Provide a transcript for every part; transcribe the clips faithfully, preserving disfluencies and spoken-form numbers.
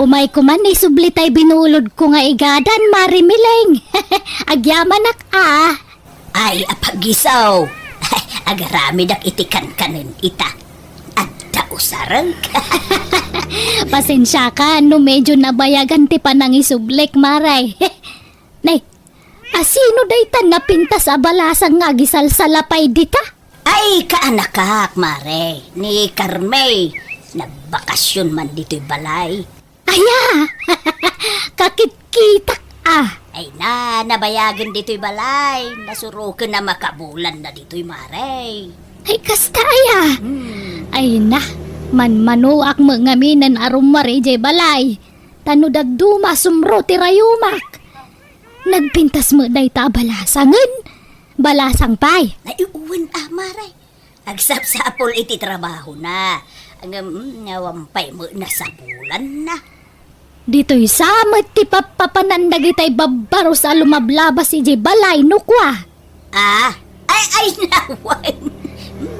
Umay ko man isubli tay binulodko nga igadan, Mare Mileng. Agyamanak a. Ay, apagisaw. Agaramidak iti kankanen ita. Adda usarek. Pasensiaka no medyo nabayagan ti panangisublik, Mare. Nay, asino dayta napintas a balasang nga agisalsalapay dita? Ay, kaanakak, Mare, ni Carme. Nagbakasyon man ditoy balay. Aya! Kakitkitak a. Ay na, nabayagen ditoy balay. Nasuroken a makabulan na ditoy, Mare. Ay, kasta aya. Hmm. Ay na, manmanuak met ngamin a rummuar idiay balay. Ta no dadduma, sumro ti rayumak. Nagpintas met dayta a balasangen. Balasang pay. Ay, wen a, Mare. Agsapsapul iti trabahona. Ngem, mm, awan pay met nasapulanna. Ditoy sa met ti pappapanan dagitay babbarus a lumablabas idiay balay no kua. Ah, ay, ay, nawan.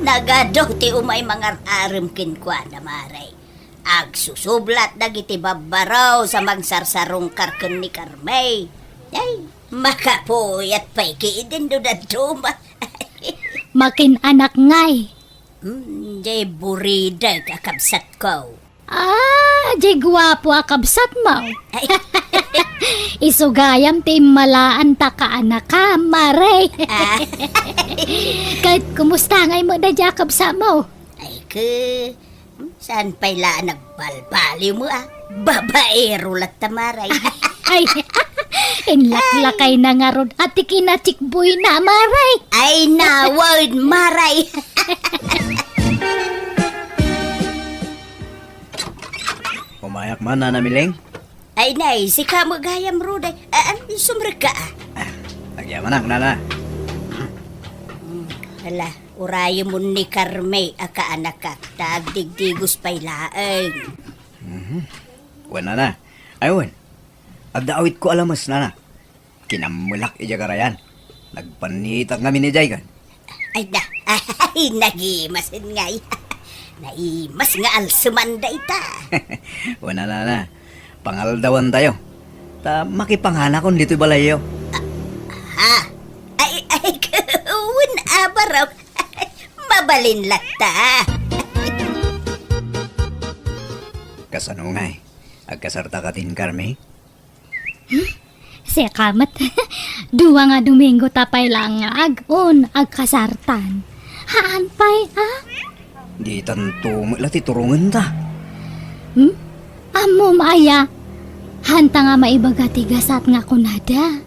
Nagadu ti umay mangar-arem kenkuana, Mare. Agsusublat dagiti babbarus a mangsarsarungkar ken ni Carme. Ay, makapuyat pay ketdin no dadduma. Makin-anak ngay. Hmm, jay buridek a kabsatko. Ah, jay guapo a kabsatmo. Ay. Isu gayam ti immalaanta kaanakam, Mare. Ah. Ket kumusta ngay met daydiay a kabsatmo? Ay, ke, hmm, saan pay la a nagbalbaliwmo a? Babaero latta, Mare. Ay, inlaklakayna ngarud a ti kinatsikboyna, Mare. Ay, nawan, Mare. Umayak man, Nana Mileng. Ay, nay, sika met gayam, Ruday. Ah, ah, sumrekka a. Ah, agyamanak, Nana. Hmm, hala, urayemon ni Carme a kaanakak, ta agdigdigos pay laeng. Mhm. Wen, Nana. Ay, wen. Adda awitko a lames, Nana. Kinammelak idiay karayan. Nagpannitak ngamin idiay kan. Ay, da. Ay, nagimasen ngay. Naimas nga alseman dayta. Wen, Nana. Pangaldawantayo. Ta makipanganakon ditoy balayyo. Ah, ha? Ay, ay, wen a, barok. Mabalin latta. Kasano ngay? Agkasarta katin Carme? Hmm? Sika met. Dua nga Domingo ta pay laeng nga ag-un, agkasartan. Haan pay, a? Ditanto met la ti turongenta. Hmm? Ammom aya? Hanta nga maibaga ti gasat nga kunada.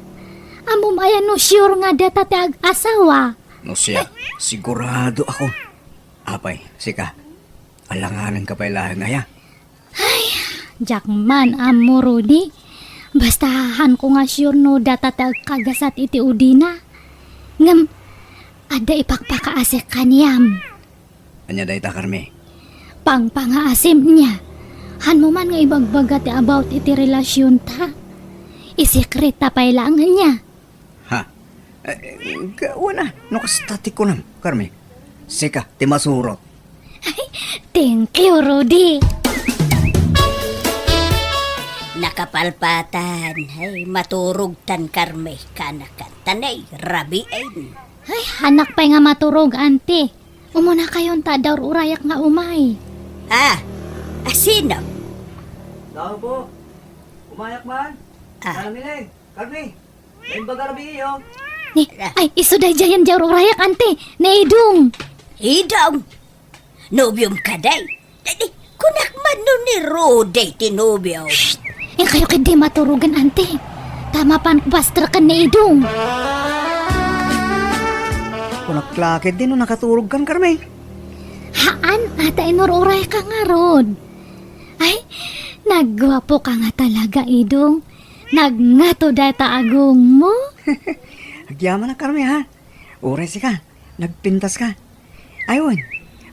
Ammom aya no sure nga data ti ag-asawa? No siak, sigurado ako. Apay, sika, alanganenka pay laeng aya? Ay, diak man ammo, Rudy. Basta hanko nga sure no data ti agkagasat iti udina. Ngem, adda ipakpakaasek kaniam. Ania dayta, Carme? Pangpangaasim nia. Hanmo man nga ibagbaga ti about iti relasionta. Isekreta pay laeng nia. Ha? Eh, eh, wen a, no kasta ti kunam, Carme. Sika ti masurot. Ay, thank you, Rudy. Nakapalpatan, ay, maturogtan, Carme, kanakan, ta nay, rabiin. Ay, hanak pay nga maturog, Auntie. Umunakayon ta adda ur-urayak nga umay. Ah, a sino? Tao po. Umayak man. Ah. Nana Mileng, Carme. Naimbag a rabii, oh. Ni, ay, isu daydiayen diay ur-urayak, Auntie. Ni Idong. Idong? Nobiom kadi? Dadi, kunak man no ni Rudy ti nobio. Shh! Inkayo ketdi maturogen, Auntie. Ta mapan ko bastreken ni Idong. Kunak la ketdi no nakaturogkan, Carme. Haan, a ta inur-urayka ngarud. Ay, nagguapoka nga talaga, Idong. Nagngato dayta agongmo. Agyamanak, Carme, ha? Uray sika, nagpintaska. Ay wen,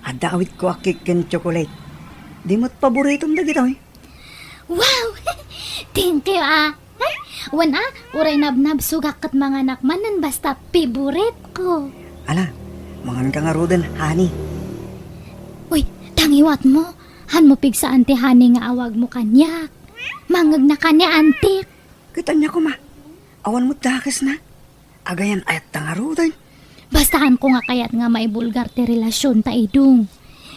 adda awitko a cake ken chocolate. Di met paboritom dagitoy? Wow! Thank you, a. Ay, wen a, uray nabnabsogak ket manganak manen basta favorite ko. Ala, manganka ngaruden, honey. Uy, ta ngiwatmo, hanmo pigsaan ti honey nga awagmo kaniak. Mangngegna ka ni Antik. Ket ania koma? Awan met dakesna. Agayan-ayatta ngaruden. Bastaanko nga kayat nga maibulgar ti relasionta, Idong.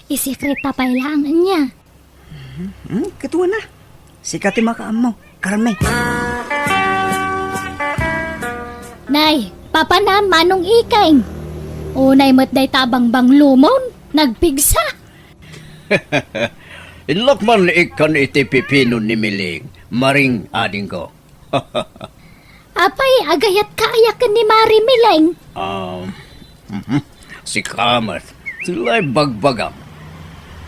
Isekreta pay laeng ania. Hmm, ket wen a. Sika ti makaammo, Carme. Nay, papanam, Manong Ikeng. Unay met dayta a bangbanglomon, nagpigsa. Innak man ikkan iti pipino ni Miling, Maring adingko. Apay, agayatka aya ken ni Mari Miling? Um, mhm. Sika met, ti la ibagbagam.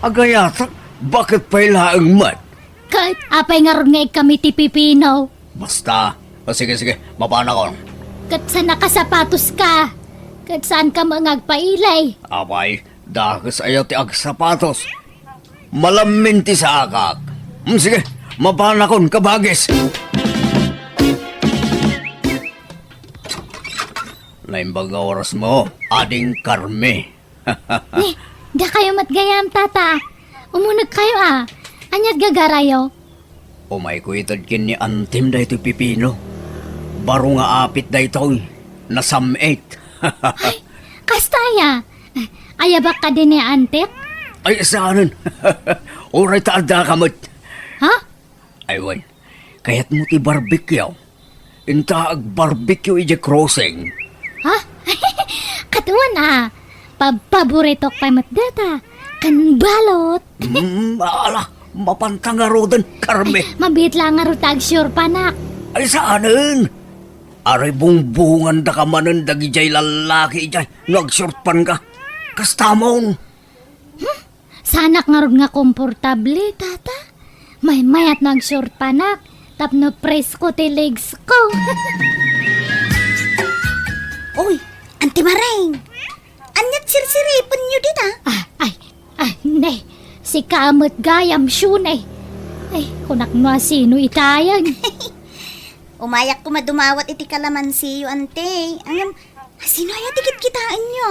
Agayatak, baket pay laeng met? Ket apay ngarud nga ikkam iti pipino? Basta. O, sige, sige, mapanakon. Ket saan a kasapatoska? Ket saanka met nga agpailay? Apay, dakes aya ti agsapatos? Malammin ti saakak. Hmm, sige, mapanakon, kabagis. Naimbag nga orasmo, Ading Carme. Ni, dakayo met gayam, Tata. Umunegkayo a. Ania't gagarayo? Umayko ited ken ni Antim daytoy pipino. Baro nga apit daytoy. Nasam-it. Ay, kasta aya? Ayabak kadi ni Antik? Ay, saanen. Uray ta addaka met. Ha? Ay, wen. Kayatmo ti barbecue? Inta agbarbecue idiay crossing. Ha? Ket wen a. Pa-, paboritok pay met dayta. Ken balot. Mm, ala, mapanta ngaruden, Carme. Mabiit la ngarud ta agsiurpanak. Ay, saanen? Aray bungbungandaka manen dagidiay lallaki idiay no agsiurpanka. Kastamon. Hmm? Saanak ngarud nga komportable, Tata? Maymayat no agsiurpanak tapno presko ti legs ko. Oy, Anti Maring! Ania't sirsiripenyo dita? Ah, ay, ay, ne. Sika met gayam, Shunay. Ay, kunak no asino itayan. Umayak koma dumawat iti kalamansiyo, Anti. Ngem, asino aya ti kitkitaenyo?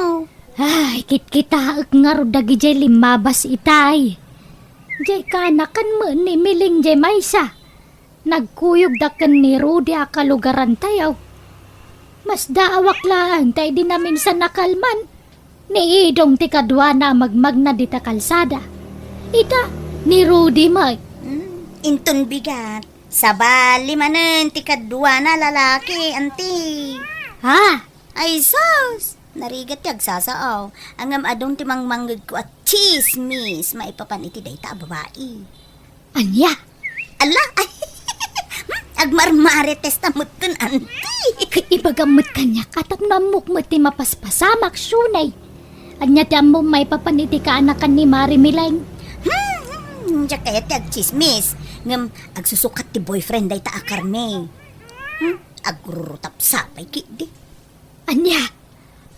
Ay, kitkitaek ngarud dagidiay limmabas itay. Diay kaanakan met ni Miling diay maysa. Nagkuyogda ken ni Rudy a kalugarantayo. Masdaawak laeng ta idi naminsan a kalman, ni Idong ti kaduana a magmagna dita kalsada. Ita, ni Rudy met. Hmm, inton bigat, sabali manen ti kaduana a lalaki, Anti. Ha? Ay, sus! Narigat ti agsasao. Ngem adun ti mangmangngegko a tsismis maipapan iti dayta a babai. Ania? Ala, ay, agmarmaritesta metten, Anti. Ket ibagam met kaniak a tapno ammok met ti mapaspasamak, Shunay. Ania ti ammom maipapan iti kaanakan ni Mari Mileng? Hmm, hmm, diak kayat ti agtsismis. Ngem agsusukat ti boyfriend dayta a Carme. Hmm, agrurutapsa pay ketdi. Ania?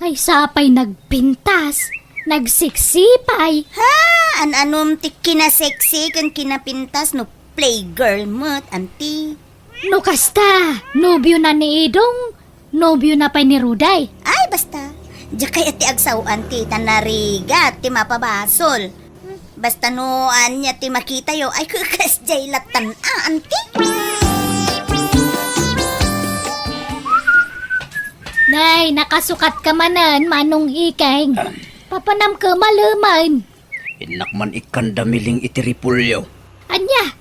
Ay, sapay nagpintas, nagseksi pay. Ha? An-anom ti kinaseksi ken kinapintas no playgirl met, Anti? No kasta, nobio na ni Idong, nobio na pay ni Ruday. Ay, basta. Diak kayat ti agsao, Anti, ta narigat ti mapabasol. Basta no ania ti makitayo, ay, kekas jay latan, a, Anti? Nay, nakasukat ka manen, Manong Ikeng. Papanam ka maleman. Innak man ikkanda Miling iti repolyo. Ania?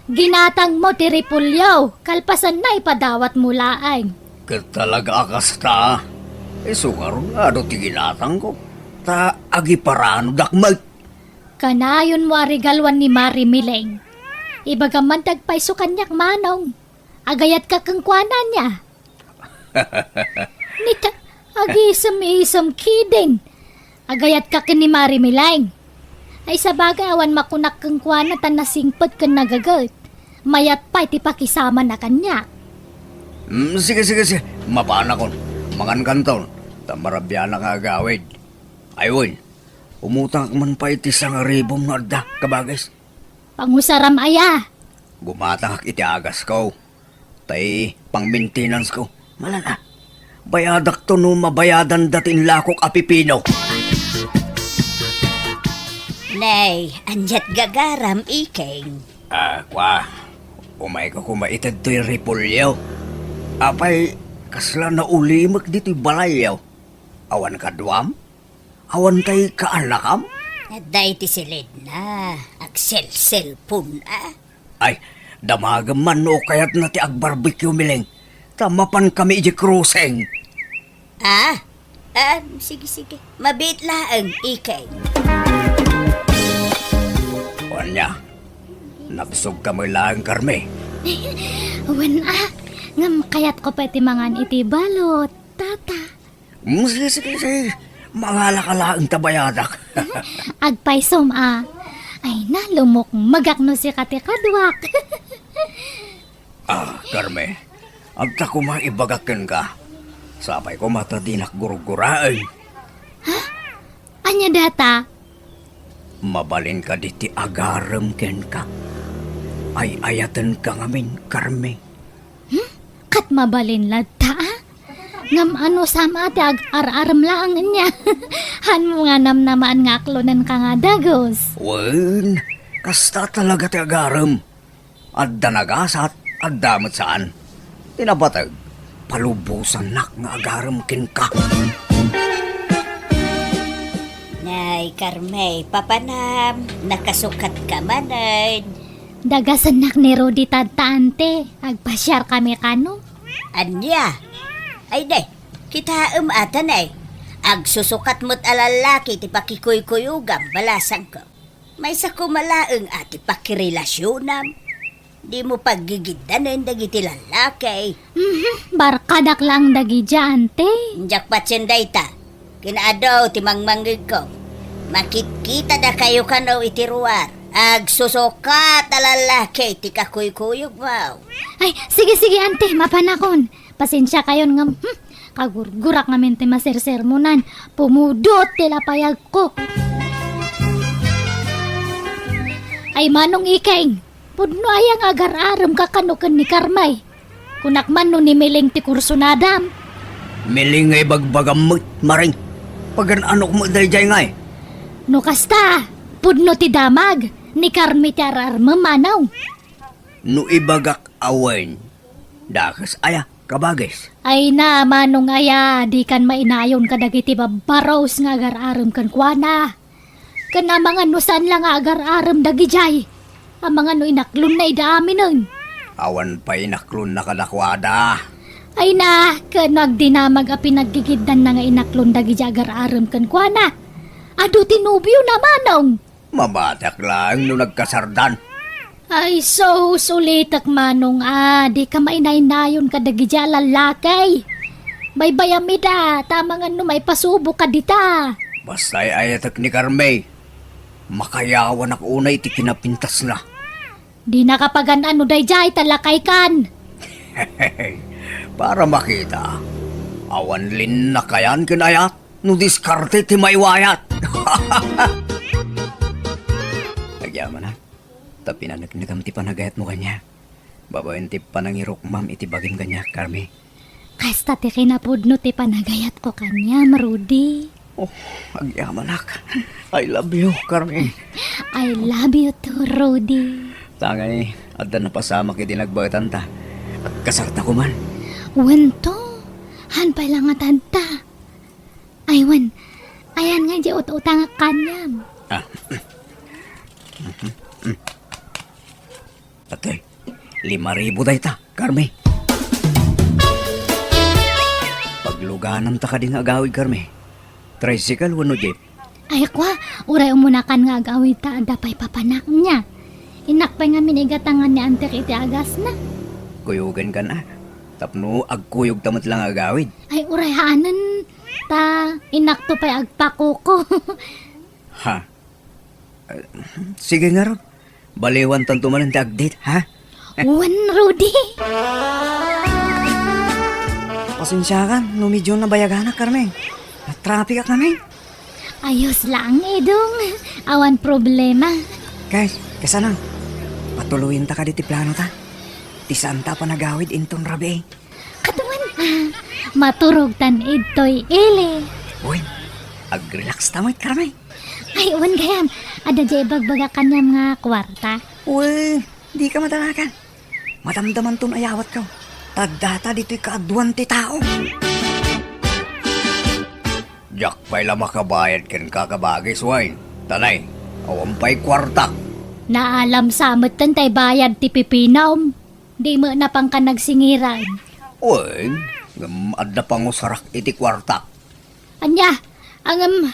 Ginatang mo ti repolyo, kalpasan na ipadawat mo laeng. Ket talaga a kasta. Isu ngarud nga adu ti ginatangko. Ta agiparanodak met. Kanayon mo a regaluan ni Mari Mileng. Ibagam man ti agpayso kaniak, Manong. Agayat ka kenkuana nia? Nita, agisem-isem kidin. Agayat ka ken ni Mari Mileng. Ay, sabagay, awan makunak kenkuana ta nasingpet ken nagaget. Mayat pay ti pakisamana kaniak. Mm, sige, sige, sige. Mapanakon. Mangankanton. Ta marabianak nga agawid. Ay, wen. Umutangak man pay iti sangaribom nga adda, kabagis. Pangusaram aya? Gumatangak iti agasko. Tay pang-maintenance ko. Malan a. Bayadakto no mabayadan dati inlakok a pipino. Nay, aniat gagaram, Ikeng? Ah, kwa. Umayka koma iti daytoy repolyo. Apay, kasla naulimek ditoy balayyo? Awan kaduam? Awan tay kaanakam? Adda iti silidna, agselselpon, a. Ay, damagem man no kayatna ti agbarbecue, Miling. Ta mapankami idiay crossing. Ah? Ah, sige, sige. Mabiit laeng, Ikeng. Ania, nabsogka met laeng, Carmi? Wen a, ngem kayatko pay ti mangan iti balot, tata. Mm, sige, sige, sige. Mangalaka laeng ta bayadak. Agpaysom a. Ay na, lumukmegak no sika ti kaduak. Ah, Carmi, adda koma ibagak kenka. Sapay koma ta dinak gurguraen. Ha? Ania dayta? Mabalin kadi ti agarem kenka? Ay-ayatenka ngamin, Carmi. Hmm? Ket mabalin latta, a? Ngem no saan a ti ag-ar-arem laeng ania? Hanmo nga namnamaan nga aklonenka nga dagus? Wen, kasta talaga ti agarem. Adda nagasat, adda met saan. Ti napateg, palubosannak nga agarem kenka. Nay, Carmi, papanam, nakasukatka manen. Dagasennak ni Rudy tadta, ante. Agpasiarkami kano. Ania? Ay, de, kitaem a ta, nay. Agsusukat met a lallaki ti pakikuykuyogam, balasangko. Maysa koma laeng a ti pakirelasionam. Dimo paggigiddanen dagiti lallaki. Mhm, barkadak laeng dagiti, ante. Diak patien dayta. Ken adu ti mangmangngegko. Makitkitada kayo kano iti ruar. Agsusukat a lallaki ti kakuykuyogmo. Ay, sige, sige, ante, mapanakon. Pasensia kayon ngem, hmm, kagurgurak ngamin ti masersermonan. Pumudot ti lapayagko. Ay, Manong Ikeng, pudno aya nga agar-aremka kano ken ni Carmi? Kunak man no ni Miling ti kursunadam. Miling nga ibagbagam met, Maring. Pagan-anok met daydiay ngay? No kasta, pudno ti damag, ni Carmi ti ar-armem, Manong. No ibagak a wen, dakes aya, kabagis? Ay na, Manong aya, dikan mainayon kadagiti babbaros nga agar-arem kenkuana. Ken amangan no saan la nga agar-arem dagidiay. Amangan no inaklonna ida aminen. Awan pay inaklonna kadakuada. Ay na, ken no agdinamag a pinaggigiddanna nga inaklon dagidiay agar-arem kenkuana. Adu ti nobiona, Manong. Mabatak laeng no nagkasardan. Ay, sus, ulitek, Manong, a, dika mainaynayon kadagiti a lallaki. Baybayam ida, ta amangan no maipasuboka dita. Basta ay-ayatek ni Carmi. Makayawanak unay ti kinapintasna. Dinaka pagan-an no daydiay, ta lakaykan. Para makita, awan linnakayan ken ayat. No diskarte ti maiwayat. Agyamanak, ta pinaneknekam ti panagayatmo kaniak. Babaen ti panangirukmam iti bagim kaniak, Carmi. Kasta ti kinapudno ti panagayatko kaniam, Rudy. Oh, agyamanak. I love you, Carmi. I love you too, Rudy. Tangay, adda napasamak iti nagbaetanta. Agkasarta koman. Wento, han pay la nga tadta. Ay, wen, ayan nga di ut-utangak kaniam. Ah. Atoy, lima ribu dayta, Carmi. Paglugananta kadi nga agawid, Carmi. Tricycle wenno jeep? Ay, kwa, uray umunakan nga agawid ta adda pay papanakna. Innak pay ngamin igatangan ni antek iti agasna. Kuyogenkan a. Tapno agkuyogta met la nga agawid. Ay, uray haanen. Ta, inakto pay agpakuko. Ha? Eh, sige ngarud. Baliwantanto manen ti agdit, ha? Wen, Rudy. Pasensiakan no medyo nabayaganak, Carmen. Natrapikak ngamin. Ayos lang, Edong. Awan problema. Guys, kasano? Patuloyenta kadi ti planota. Ti saanta a panagawid inton rabii. Kaduan, ah, maturogtan idtoy ili. Uy, ag-relax ta met, Carmen. Ay, wen gayam. Adda diay ibagbagak kaniam nga kuarta. Uy, dika madalagan. Madamdamanton ayawatko. Taddata ditoy kaaduan ti tao. Diak pay la makabayad kenka, kabagis, Wayne. Tanay, awan pay kuartak. Naalam sa metten tay bayad ti pipinom. Di met napangka nagsingiran. Wen, ngem adda pangusarak iti kuartak. Ania? Ngem,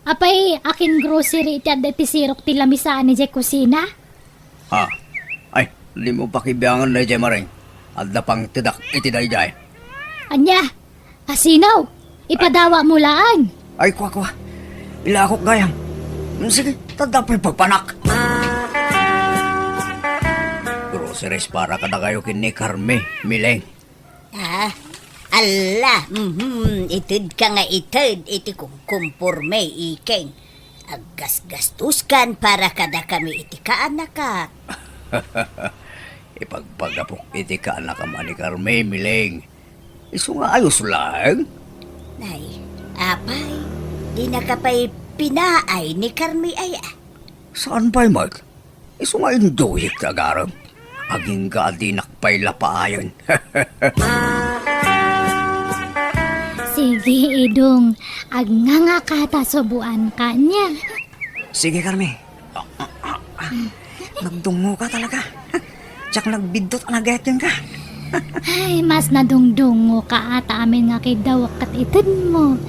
apay akin grocery iti adda iti sirok ti lamisaan idiay kusina? Ha? Ay, dimo pakibiangan daydiay, Maring. Adda pangtedak iti daydiay. Ania? Asino? Ipadawatmo laeng. Ay, kua, kua. Ilakok gayam. Mm, sige, tadda pay papanak. Groceries para kadakayo ken ni Carmi, Mileng. Ah, alla, mhm, itedka nga ited iti kumkumporme, iking. Aggasgastuskan para kadakami iti kaanakak. Ipagpagapok iti kaanakam a ni Carmi, Mileng. Isu nga ayos laeng. Nay, apay, dinaka pay pinaay ni Carmi aya? Saan pay met? Isu nga induyek ti agarem. Agingga a dinak pay la paayen. Sige, Idong. Agngangaka ta suboanka nia. Sige, Carmi. Nagdungngoka talaga. Diak nagbiddut a nagayat kenka. Ay, mas nadungdungngoka a ta amin nga kidawak ket itedmo.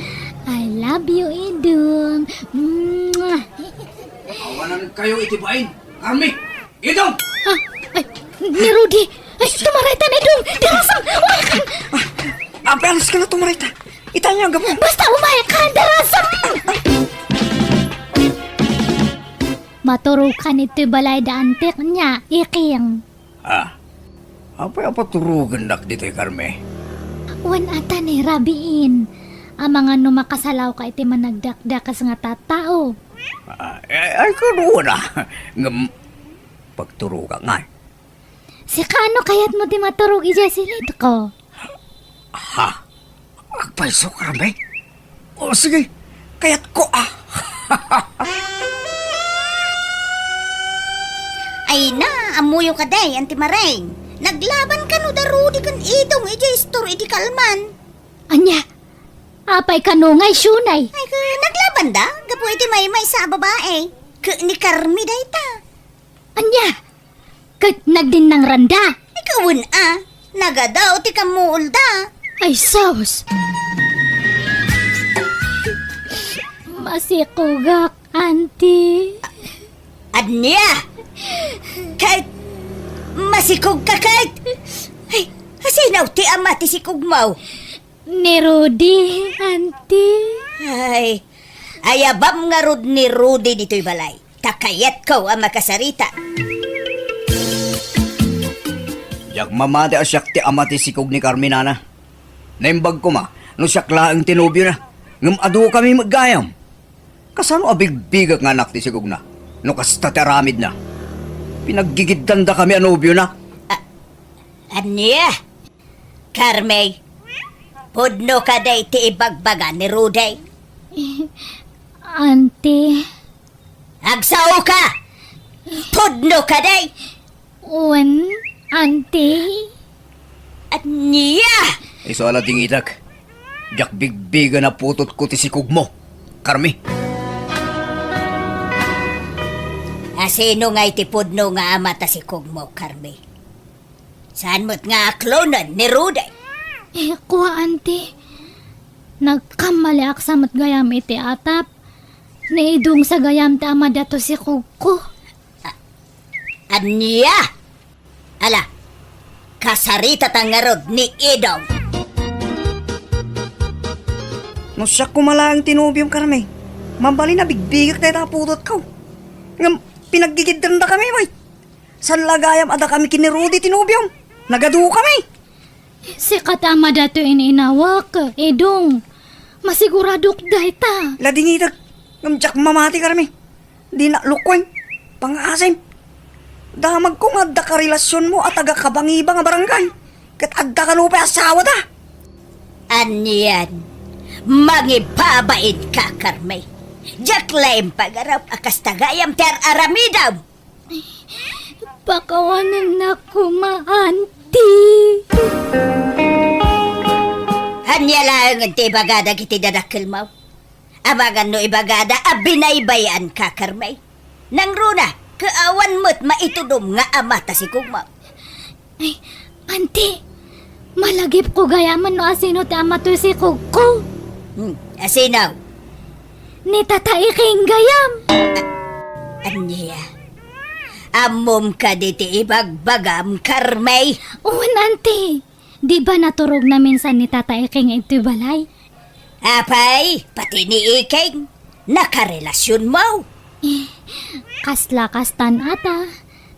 I love you, Idong. Mwah! Awanan kayo iti bain. Carmi! Idong! Ah, ay, ni Rudy! Ay, tumaraytan, Idong! Darasam! Umaykan! Ah, apeanas ka na tumarayta. Ita niya, gapu. Basta umaykan! Darasam! Maturokan iti balay da antik niya, iking. Ah, apay a paturogennak ditoy, Carmi? Wen ata ni rabiin. Amangan no makasalawka iti managdakdakes nga tattao. Ah, ay, ay, kano na. Ngem, pagturogak ngay. Sika, no kayatmo ti maturog idiay silitko? Ha? Agpayso, Carmi? O, sige. Kayatko, ah. Ay na, ammoyo kadi, Auntie Maring. Naglaban kano da Rudy ken Idong idiay istor idi kalman. Ania? Apay kano nga isyunay? Ay, ka-, naglaban da? Gapu iti maymaysa a babae. Ket ni Carmi dayta. Ania? Ket nagdinnangranda? Ikawen a, nagadaw ti kammuolda. Ay, sus! Masikogak, Auntie. Ania? Ket masikogka ket? Ay, asino ti ama ti sikogmo? Ni Rudy, Auntie. Ay, ayabam ngarud ni Rudy ditoy balay. Ta kayatko a makasarita. Diak mamati a siak ti ama ti sikog ni Carmi, nana. Naimbag koma no siak laeng ti nobiona, ngem adukami met gayam. Kasano a bigbigek nga anak ti sikogna no kasta ti aramidna? Pinaggigiddandakami a nobiona. A-, ania? Carmi, pudno kadi ti ibagbaga ni Rudy? Auntie. Agsaoka! Pudno kadi? Wen, Auntie. Ania? Isu a la dingitek. Diak bigbigen a putotko ti sikogmo, Carmi. Asino ngay ti pudno nga ama ta sikogmo, Carmi? Saan met nga aklonen ni Rudy? Eh, kua, Auntie. Nagkammaliak sa met gayam iti atap. Ni Idong sa gayam ti ama dato sikogko. A-, ania? Ala, kasaritata ngarud ni Idong. No siak koma laeng ti nobiom, Carmi, mabalin a bigbigek dayta a putotko. Ngem pinaggigiddandakami, bay. Saan la gayam a dakami ken ni Rudy ti nobiom? Nagadukami. Sika ti ama dato ininawak, Idong. Masiguradok dayta. La dingitek, ngem diak mamati, Carmi. Dinak lukoen. Pangaasim. Damagko nga adda karelasionmo a taga-Kabangiba nga barangay. Ket adda kano pay asawada. Anian, mangibabainka, Carmi. Diak laeng pangarap a kasta gayam ti ar-aramidem. Pakawanennak koma, Auntie. Ania laeng ti ibagada iti dadakkelmo? Amangan no ibagada a binaybay-anka, Carmay. Nangruna, ket awan met maitudom nga ama ta sikogmo. Ay, Auntie, malagipko gayamen no asino ti ama toy sikogko. Hmm, asino? Ni Tata Iking gayam. A-, ania? Ammom kadi ti ibagbagam, Carmay? Wen, Auntie. Di ba naturogna minsan ni Tata Iking iti balay? Apay, pati ni Iking, nakarelasionmo? Eh, kasla kastan ata.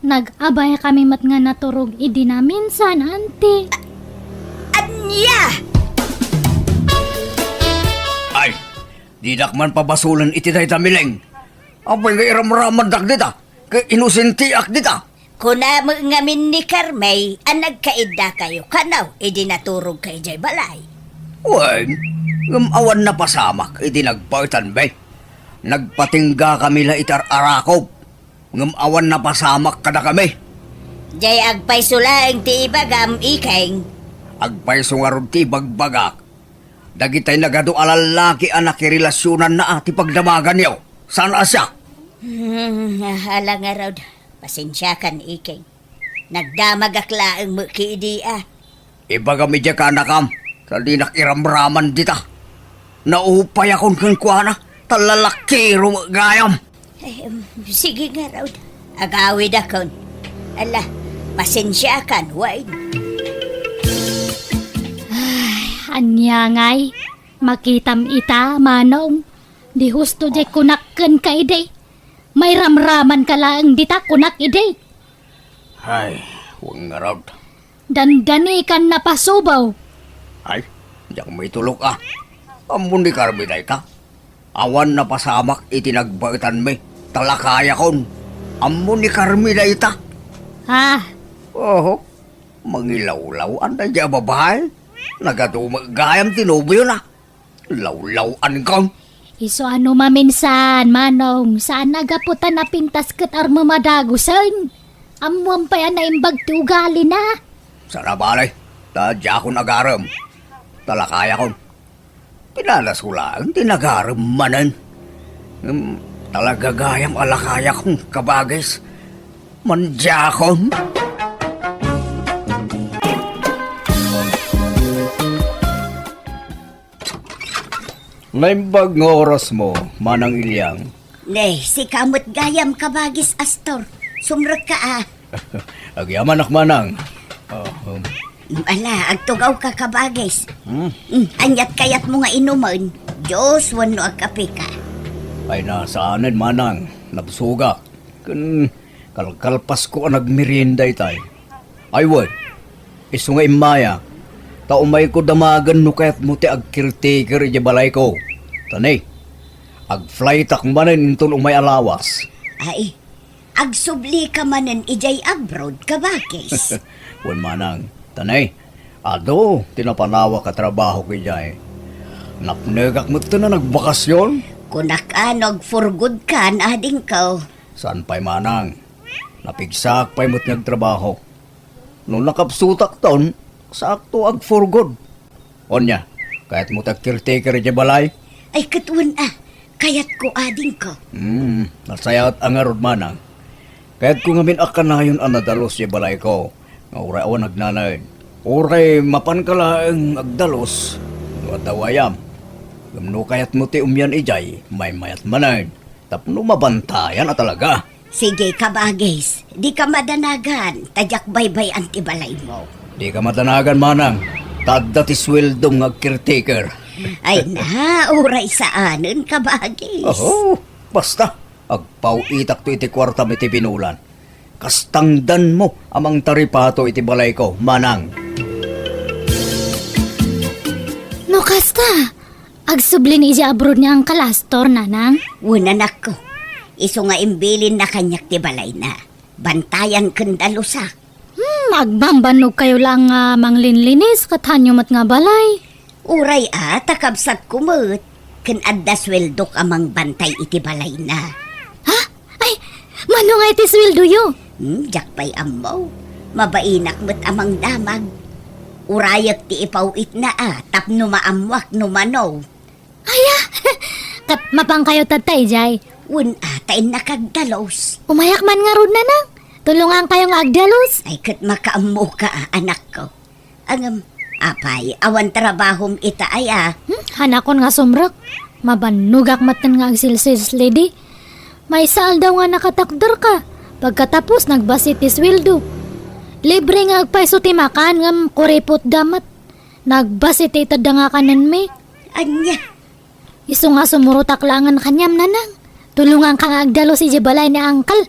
Nag-abay kami met nga naturog idi naminsan, Auntie. Ania? Ay, didak man pabasolen iti dayta, Mileng. Apay nga iramramandak dita, ket inosentiak dita. Kuna met ngamin ni Carmay a nagkaiddakayo kano idi naturogka idiay balay. Wen, ngem awan napasamak idi nagbaetanmi. Nagpatingga kami la iti ar-arakop, ngem awan napasamak kadakami. Diay agpayso laeng ti ibagam, Iking. Agpayso ngarud ti ibagbagak. Dagitay nagadu a lallaki a nakirelasionanna a ti pagdamaganyo. Saan a siak? Hmm, ala ngarud. Pasensiakan, Iking. Nagdamagak laeng met ket idi a. Ibagam idiay kaanakam, ta dinak iramraman dita. Naupayakon kenkuana, ta lalakiro met gayam. Ay, em, sige ngarud. Agawidakon. Ala, pasensiakan, wen. Ay, ania ngay? Makitam ita, Manong. Di husto diay kunak kenka idi. Mairamramanka laeng dita kunak idi. Ay, wen ngarud. Dandanikan napasubaw. Ay, diak maitulok a. Ammo ni Carmela ita. Awan napasamak iti nagbaetanmi, ta lakayakon. Ammo ni Carmela ita. Ah. Oho, mangilawlaw-an daydiay a babai. Nagadu met gayam ti nobiona. Lawlaw-ankon. Isu a no maminsan, Manong, saan a gapu ta napintas ket armo madagusen. Ammoam pay a naimbag ti ugalina. Saan a bale, ta diakon agarem. Ta lakayakon. Pinalaso laeng ti nagarem manen. Ngem talaga gayam a lakayakon, kabagis. Mandiakon. Naimbag nga orasmo, Manang Ilyang. Ne, sika met gayam, kabagis Astor. Sumrekka a. Agyamanak, Manang. Ah, um. Ala, agtugawka, kabagis. Hmm? Hmm, aniat kayatmo nga inumen? Juice wenno agkapeka? Ay, na, saanen, Manang. Nabsogak. Ken kalkalpasko a nagmerienda itay. Ay wen, isu nga immaya, ta umayko damagen no kayatmo ti agcaretaker idiay balayko. Ta ne, agflightak manen inton umay a lawas. Ay, agsublika manen idiay abroad, kabagis. Wen manang, ta ne, adu ti napanawak a trabahok idiay. Napnekak metten a nagbakasyon. Kunak a no agforgodkan, adingko. Saan pay manang. Napigsaak pay met nga agtrabaho. No nakapsutakton, saakto agforgod. Onya, kayatmo ti agcaretaker idiay balay? Ay, ket wen a, kayatko, adingko. Hmm, nasayaat a ngarud, manang. Kayatko ngamin a kanayon a nadalus idiay balayko, nga uray awan agnanaed. Uray mapanka laeng agdalus, no adda gayam. Ngem no kayatmo ti umian idiay, maymayat manen. Tapno mabantayan a talaga. Sige, kabagis, dika madanagan, ta diak baybay-an ti balaymo. Dika madanagan, manang, ta adda ti sueldom nga agcaretaker. Ay na, uray saanen, kabagis. Oho, basta, agpaw-itakto iti kuartam iti binulan. Kastangdanmo a mangtaripato iti balayko, manang. No kasta, agsubli ni idiay abroad ni Uncle Astor, nanang? Wen, anakko. Isu nga imbilinna kaniak ti balayna. Bantayan ken dalusak. Hmm, agbambannog kayo lang nga manglinlinis ket hanyo met nga balay. Uray a, ta kabsatko met. Ken adda sueldok a mangbantay iti balayna. Ha? Ay, mano nga iti sueldoyo? Hmm, diak pay ammo. Mabainak met a mangdamag. Urayek ti ipaw-itna a tapno maammoak no mano. Aya, ket mapankayo tatta idiay? Wen a, ta innak agdalus. Umayak man ngarud, nanang. Tulongankayo nga agdalus. Ay, ket makaammoka a, anakko. Ngem, apay, awan trabahom ita aya? Hmm, hanakon nga sumrek. Mabannogak metten nga agsilsilslidi. Maysa aldaw nga nakatakderka. Pagkatapos, nagbasi ti sueldo. Libre nga agpayso ti makan, ngem kuripotda met. Nagbasi ti itedda nga kanenmi. Ania? Isu nga sumurotak laengen kaniam, nanang. Tulonganka nga agdalus idiay balay ni uncle.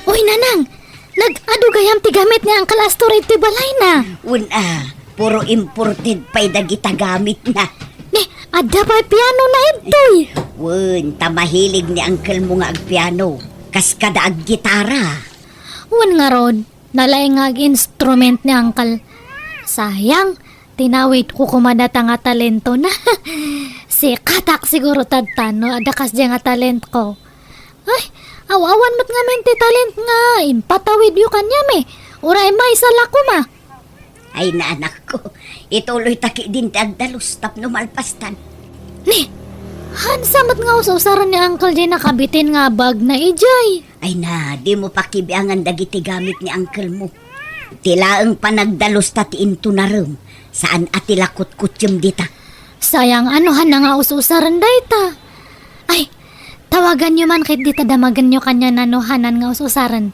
Uy, nanang! Nag-adu gayam ti gamit ni Uncle Astor iti balayna. Wen a, puro imported pay dagita gamitna. Ni, adda pay pianona ditoy. Wen, ta mahilig ni uncle mo nga agpiano. Kas kada aggitara. Wen ngarud, nalaing nga ag-instrument ni uncle. Sayang, tinawidko koma data nga talentona. Sikatak siguro tatta no adda kasdiay nga talentko. Ay, aw-awan met ngamin ti talent nga impatawidyo kaniam eh. Uray maysa la koma. Ay, nanakko, ituloyta ketdin ti agdalus tapno malpastan. Ni, haan sa met nga us-usaren ni uncle diay nakabitin nga bagna idiay. Ay na, dimo pakibiangan dagiti gamit ni uncle mo. Ti laeng panagdalusta ti intunarem, saan a ti lakutkutiem dita. Sayang, ano hana nga us-usaren dayta? Ay, tawaganyo man ketdi ta damagenyo kaniana no hanan nga us-usaren.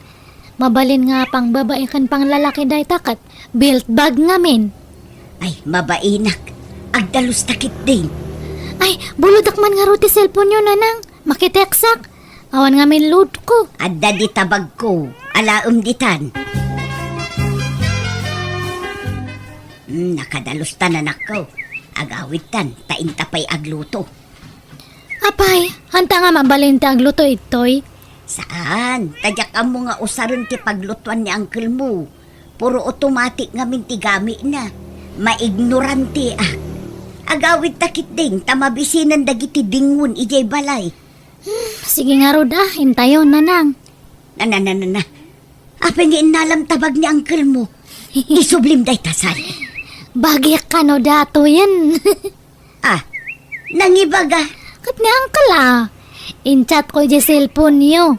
Mabalin nga pangbabai ken panglalaki dayta ket built bag ngamin. Ay, mabainak. Agdalusta ketdin. Ay, bulodak man ngarud ti cellphone-yo, nanang. Makitekstak. Awan ngamin load-ko. Adda dita bagko. Alaem ditan. Hmm, nakadalustan, anakko. Agawidtan, ta inta pay agluto. Apay, haanta nga mabalin ti agluto, ittoy? Saan, ta diak ammo nga usaren ti paglutuan ni uncle mo. Puro automatic ngamin ti gamitna. Maignoranteak. Agawidta ketdin, ta mabisinen dagiti dingon idiay balay. Hmm, sige ngarud a, intayon, nanang. Na, na, na, na, na. Apay nga innalam ta bag ni uncle mo? Isublim dayta, Sal. Bagik kano datoyen. Ah, nangibaga? Ket ni uncle a. In-chat-ko idiay cellphone-yo.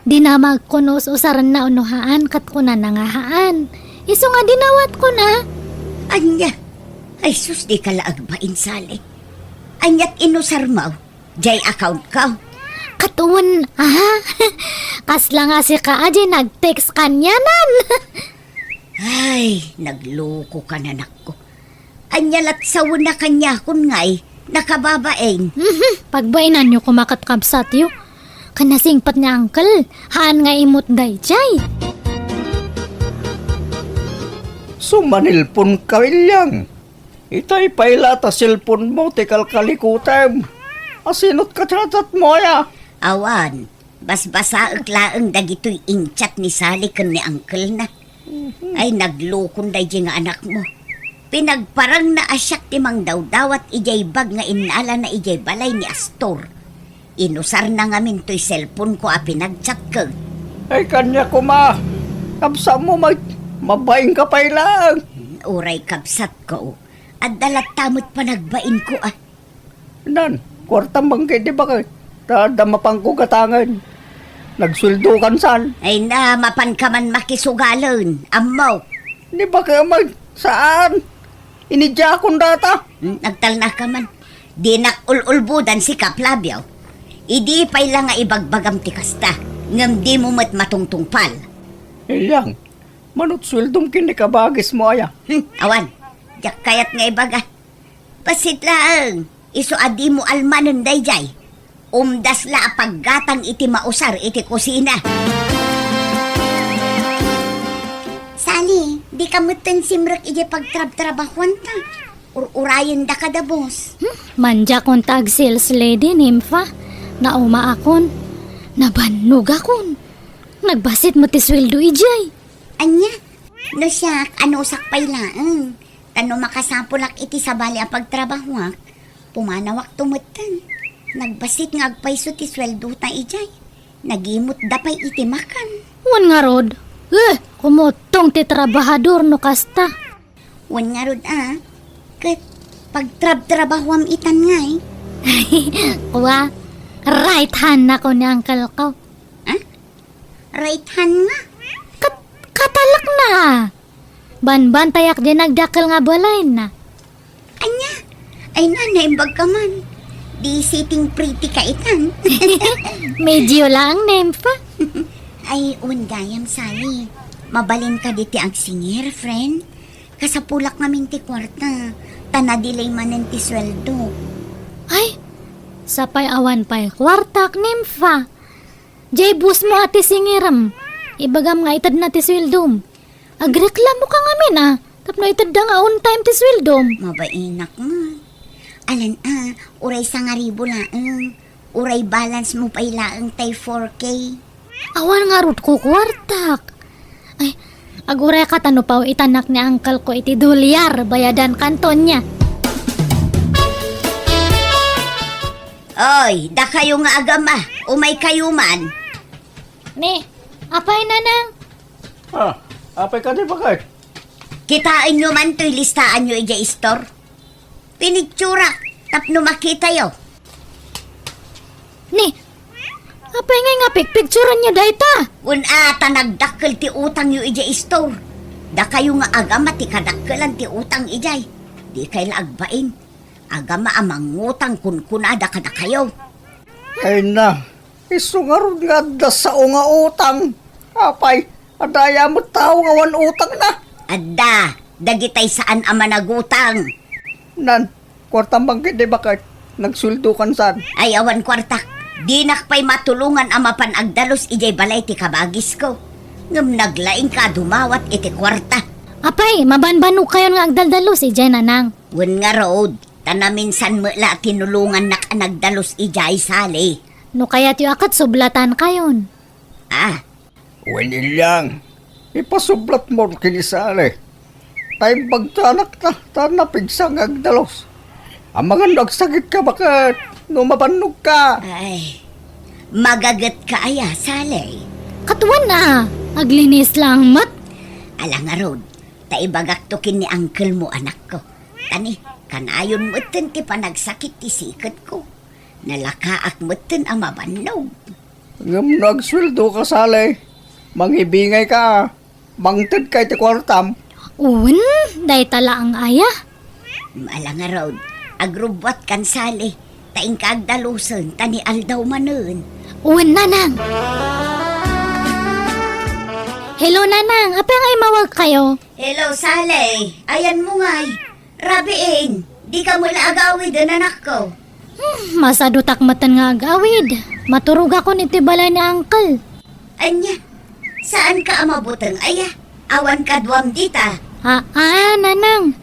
Dinamagko no us-usarenna wenno haan, ket kunana nga haan. Isu nga dinawatkon a. Ania? Ay sus, dika la agbain, Sal. Aniat inusarmo? Diay account-ko. Ket wen, aha? Kasla nga sika a diay nag-text kanianan. Ay, naglokokan, anakko. Ania lat sawen a kaniakon ngay, nakababain. Mhm, pagbainanyo koma ket kabsatyo. Ken nasingpet ni uncle, haan nga immut daydiay. Sumanilpon ka, Ilyang. Itay pay la ta cellphone mo ti kalkalikutem. Asino ti ka-chat-chat mo aya? Awan, basbasaek laeng dagitoy in-chat ni Sally ken ni uncle-na. Mhm. Ay, naglokon daydiay nga anak mo. Pinagparangna a siak ti mangdawdawat idiay bag nga innalana idiay balay ni Astor. Inusarna ngamin toy cellphone-ko a pinag-chat-ko. Ay, kaniak koma. Kabsatmo, mag-, mabainka pay laeng. Uray kabsatko. Adda latta met panagbainko a. Nan, kuartam bangkit di bakit? Ta adda mapanko gatangen. Nagsueldokan, Sal. Ay na, mapanka man makisugalen. Ammok. Ni bakit, saan? Inidiakon data. Hmm, nagtalnaka man. Dinak ul-ulbodan sika, Flavio. Idi pay la nga ibagbagam ti kasta, ngem dimo met matungtungpal. Ilyang, manut sueldom ken ni kabagismo aya. Hmm, awan. Diak kayat nga ibaga. Bassit laeng, isu a dimo almanen daydiay. Umdas la a paggatang iti mausar iti kusina. Sally, dika metten simrek idiay pagtrabtrabahuanta. Ur-urayendaka da, boss. Hmm, mandiakon ta ag-sales lady, Nympha. Naumaakon. Nabannogakon. Nagbassit met ti sueldo idiay. Ania? No siak, anusak pay laeng. Ta no makasapulak iti sabali a pagtrabahuak, pumanawakto metten. Nagbassit nga agpayso ti sueldota idiay. Nagimutda pay iti makan. Wen ngarud, eh, kumutong ti trabahador no kasta. Wen ngarud a, ket pagtrabtrabahoam itan ngay. Kua, right hand nako ni uncle ko. Ah? Right hand nga? Kat-, katalakna. Banbantayak di nagdakkel nga balayna. Ania? Ay na, naimbag ka man. Di sitting pretty ka itan. Medyo lang, nympha. Ay, wen gayam, Sally. Mabalin ka di ti agsingir, friend. Kasapulak ngamin ti kuarta. Ta nadilay manen ti sueldo. Ay, sapay awan pay kuartak, nympha. Jay boss mo a ti singirem. Ibagam nga itedna ti sueldom. Agreklamo ka ngamin a, tapno itedda nga on time ti sueldom. Mabainak nga. Alan a, uray sangaribo laeng. Uray balance mo pay laeng tay four K. Awan ngarud ko kuartak. Ay, aguray ka ta no pao itanak ni uncle ko iti dolyar, bayadan kanto nia. Oy, dakayo nga agama, umay kayo man. Ni, apay nanang? Ah, apay ka di bakay? Kitaenyo man toy listaanyo idiay istor. Pinikturak tapno makitayo. Ni, apay ngay nga pikpikturanyo dayta? Wen a, ta nagdakkel ti utangyo idiay istor. Dakayo nga agama ti kadakkelan ti utang idiay. Dikay la agbain. Agama a mangutang kunkunada kadakayo. Ay na, isu ngarud nga adda sao nga utang. Apay, adda aya met tao nga awan utangna? Adda, dagitay saan a managutang. Nan, kuartam man ketdi baket, nagsueldokan saan? Ay, awan kuartak. Dinak pay matulongan a mapan agdalus idiay balay ti kabagisko. Ngem naglaingka a dumawat iti kuarta. Apay, mabanbanogkayon nga agdaldalus idiay, nanang? Wen ngarud, ta naminsan met la a tinulongannak a nagdalus idiay, Sally. No kayatyo a ket sublatankayon. Ah. Wen, Ilyang, ipasublatmo ken ni Sally. Ta imbag ti anakta, ta napigsa nga agdalus. Amangan no agsakitka baket, no mabannogka. Ay, magagetka aya, Sally? Ket wen a, aglinis laeng met. Ala ngarud, ta ibagakto ken ni uncle mo, anakko. Ta ni, kanayon metten ti panagsakit ti siketko. Nalakaak metten a mabannog. Ngem no agsueldoka, Sally, mangibingayka, mangtedka iti kuartam. Wen, dayta laeng aya. Ala ngarud, agrubbuatkan, Sally, ta inka agdalusen, ta ni aldaw manen. Wen, nanang. Hello, nanang. Apay nga immawagkayo? Hello, Sally. Ayanmo ngay. Rabiin, dika met la agawiden, anakko. Hmm, masadutak metten nga agawid. Maturogakon iti balay ni uncle. Ania? Saanka a mabuteng aya? Awan kaduam dita. Aa, nanang.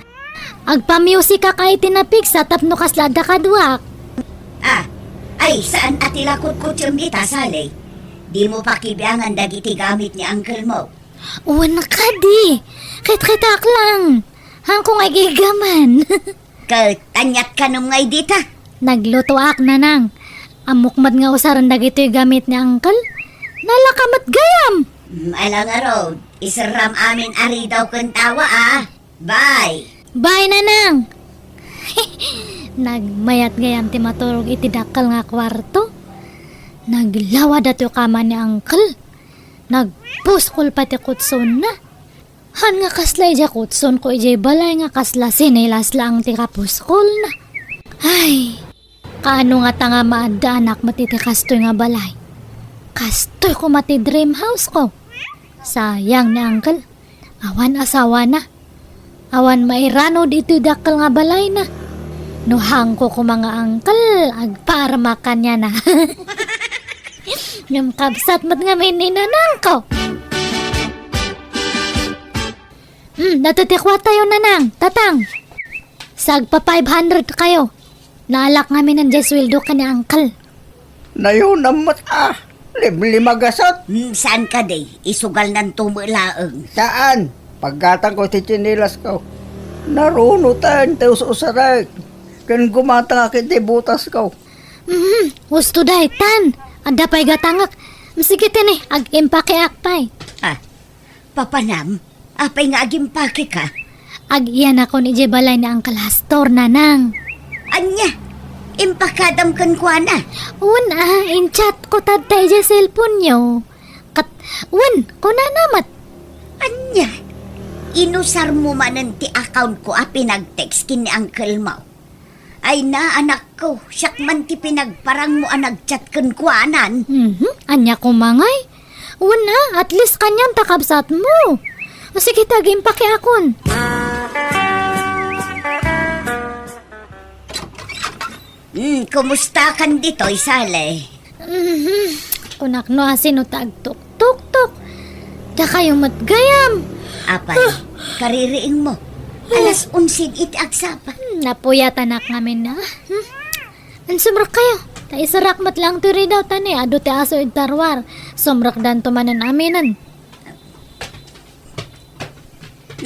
Agpamusikak iti napigsa tapno kasla adda kaduak. Ah, ay, saan a ti la kutkutsem dita, Sally? Dimo pakibiangan dagiti gamit ni uncle mo. Wen kadi, kitkitaak lang. Haanko nga igiggaman. Ket aniat kanem ngay dita? Naglutoak, nanang. Ammok met nga usaren dagitoy gamit ni uncle. Nalaka met gayam. Mm, ala ngarud, iserram amin a ridaw ken tawa a. Bye. Bye, nanang. Nagmayat gayam ti maturog iti dakkel nga kuarto. Naglawa datoy kama ni uncle. Nagpuskol pay ti kutsonna. Haan nga kasla idiay kutsonko idiay balay nga kasla sinelas laeng ti kapuskolna. Ay, kaano ngata nga maaddaanak met iti kastoy nga balay? Kastoy koma ti dream house ko. Sayang ni uncle. Awan asawana. Awan mairanod iti dakkel nga balayna. No haanko koma nga uncle, agpaarmak kaniana. Ngem kabsat met ngamin ni nanangko. Hmm, datoy ti kuartayo, nanang, tatang. Sagpa five hundred kayo. Naalak ngamin diay sueldo ken ni uncle. Nayonam met a, limlimagasat. Hmm, saan kadi? Isugalnanto met laeng. Saan? Paggatangko ti tsinilasko. Narunoten ti us-usarek. Ken gumatangak iti botasko. Hmm, husto daytan. Adda pay gatangek. Sige, tini, ag-impakeak pay. Ah, papanam, apay nga ag-impakeka? Agiyanakon idiay balay ni Uncle Astor, nanang. Ania, impakadam kenkuana? Wen a, in-chat ko tadta idiay cellphone-yo. Ket, wen, kunana met. Ania, inusarmo manen ti account ko a pinag-text ken ni uncle mo? Ay na, anakko, siak man ti pinagparangmo a nag-chat kenkuanan. Mhm. Ania koma ngay? Wen a, at least kaniam ta kabsatmo. O sige, ta ag-impakeakon. Hmm, kumusta kan ditoy, Sally? Mhm. Kunak no asino ta agtuktuktok. Dakayo met gayam. Apay, kaririingmo. Alas onse iti agsapa. Hmm, napuyatanak ngamin na. Hmm. Ansumrek kayo. Ta iserak met lang ti ridaw ta ni adu ti aso iti ruar. Sumrekdanto manen aminen.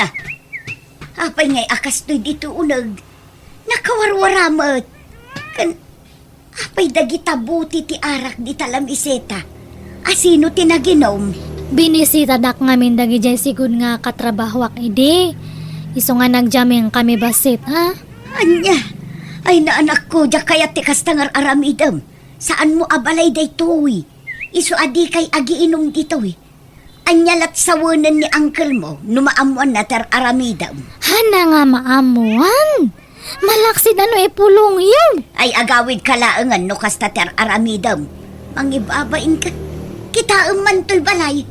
Na, apay ngay a kastoy ditoy uneg? Nakawarwara met. Ken, apay dagita buti ti arak dita lamiseta? Asino ti naginom? Binisitadak ngamin dagidiay sigud nga katrabahoak idi. Isu nga nagjamming kami bassit, ha? Ania? Ay, na, anakko, diak kayat ti kasta nga ar-aramidem. Saanmo a balay daytoy. Isu a dikay agiinum ditoy. Ania lat sawenen ni uncle mo no maammoanna ti ar-aramidem? Haan nga maammoan? Malaksid a no ipulongyo. Ay, agawidka laengen no kasta ti ar-aramidem. Mangibabainka. Kitaem man toy balay.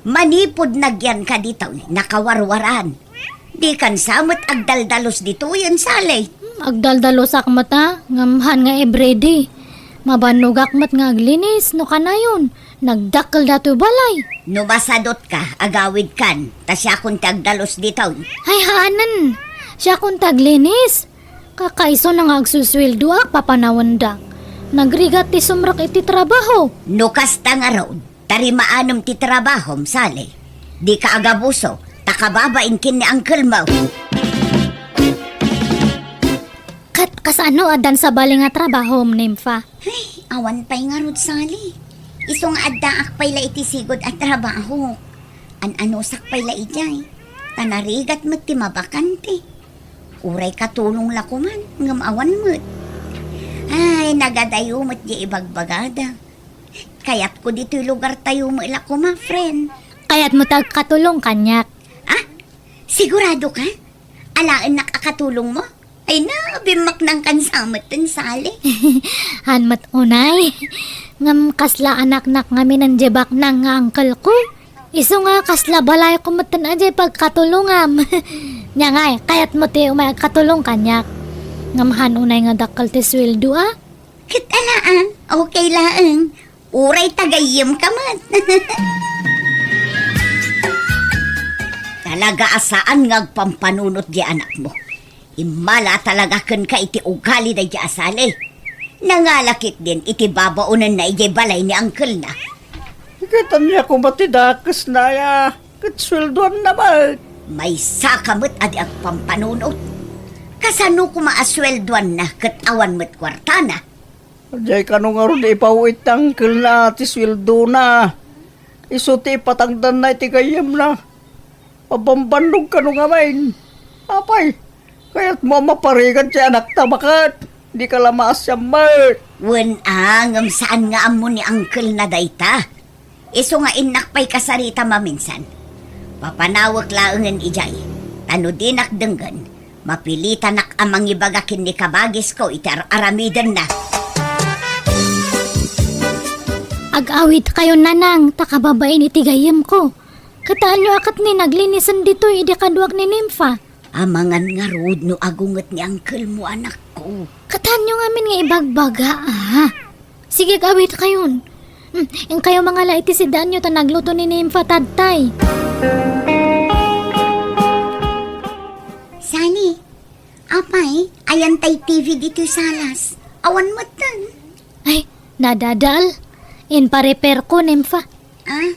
Manipud nagyanka ditoy, nakawarwaran. Dikan sa met agdaldalus ditoyen, Sally. Hmm, agdaldalusak met a, ngem haan nga everyday. Mabannogak met nga aglinis no kanayon. Nagdakkel datoy balay. No masadutka, agawidkan, ta siakon ti agdalus ditoy. Ay, haanen. Siakon ti aglinis. Kakaisuna nga agsusueldoak, papanawendak. Nagrigat ti sumrek iti trabaho. No kasta ngarud, ta rimaanem ti trabahom, Sally. Dika agabuso, ta kababain ken ni uncle mo. Ket kasano addan sabali nga trabahom, Nympha? Ay, awan pay ngarud, Sally. Isu nga addaak pay la iti sigud a trabaho. An-anusak pay la idiay. Ta narigat met ti mabakante. Uray katulong la koman, ngem awan met. Ay, nagadayo met di ibagbagada. Kayatko ditoy lugartayo met la koma, friend. Kayatmo ti agkatulong kaniak? Ah, sigurado ka? Alaennak a katulong mo? Ay na, bimmaknang kan sa met ten, Sally. Haan met unay. Ngem kasla anaknak ngamin diay baknang nga uncle ko. Isu nga kasla balayko met ten a diay pagkatulongam. Nia ngay, kayatmo ti umay agkatulong kaniak? Ngem haan unay nga dakkel ti sueldo a. Ket alaang, okay laeng. Uray ta gayyemka met. Talaga a saan nga agpampanunot diay anakmo. Immala talaga kenka iti ugali daydiay a Sally. Nangala ketdin iti babaonenna idiay balay ni uncle-na. Ket ania koma ti dakesna aya? Ket sueldoanna met. Maysaka met a di agpampanunot. Kasano koma a sueldoanna ket awan met kuartana? Diay kano ngarud ipaw-it ti uncle-na ti sueldona. Isu ti ipatangdanna iti gayyemna. Mabambannog kano ngamin. Apay, kayatmo a maparigat ti anakta baket? Dika la maasian met. Wen a, ngem saan nga ammo ni uncle-na dayta. Isu nga innak pay kasarita maminsan. Papanawek laengen idiay, ta no dinak denggen, mapilitanak a mangibaga ken ni kabagisko iti ar-aramidenna. Ag-awidkayon, nanang, ta kababain iti gayyemko. Kitaenyo a ket ni naglinisen ditoy idi kaduak ni Nympha. Amangan ngarud no agunget ni uncle mo, anakko. Kitaenyo ngamin nga ibagbaga, a. Sige, ag-awidkayon. Hmm, inkayo mangala iti sidaanyo ta nagluto ni Nympha, tatay. Sally, apay, ayan tay T V ditoy salas? Awan metten. Ay, nadadael. Inpa-repair ko, Nympha. Ah,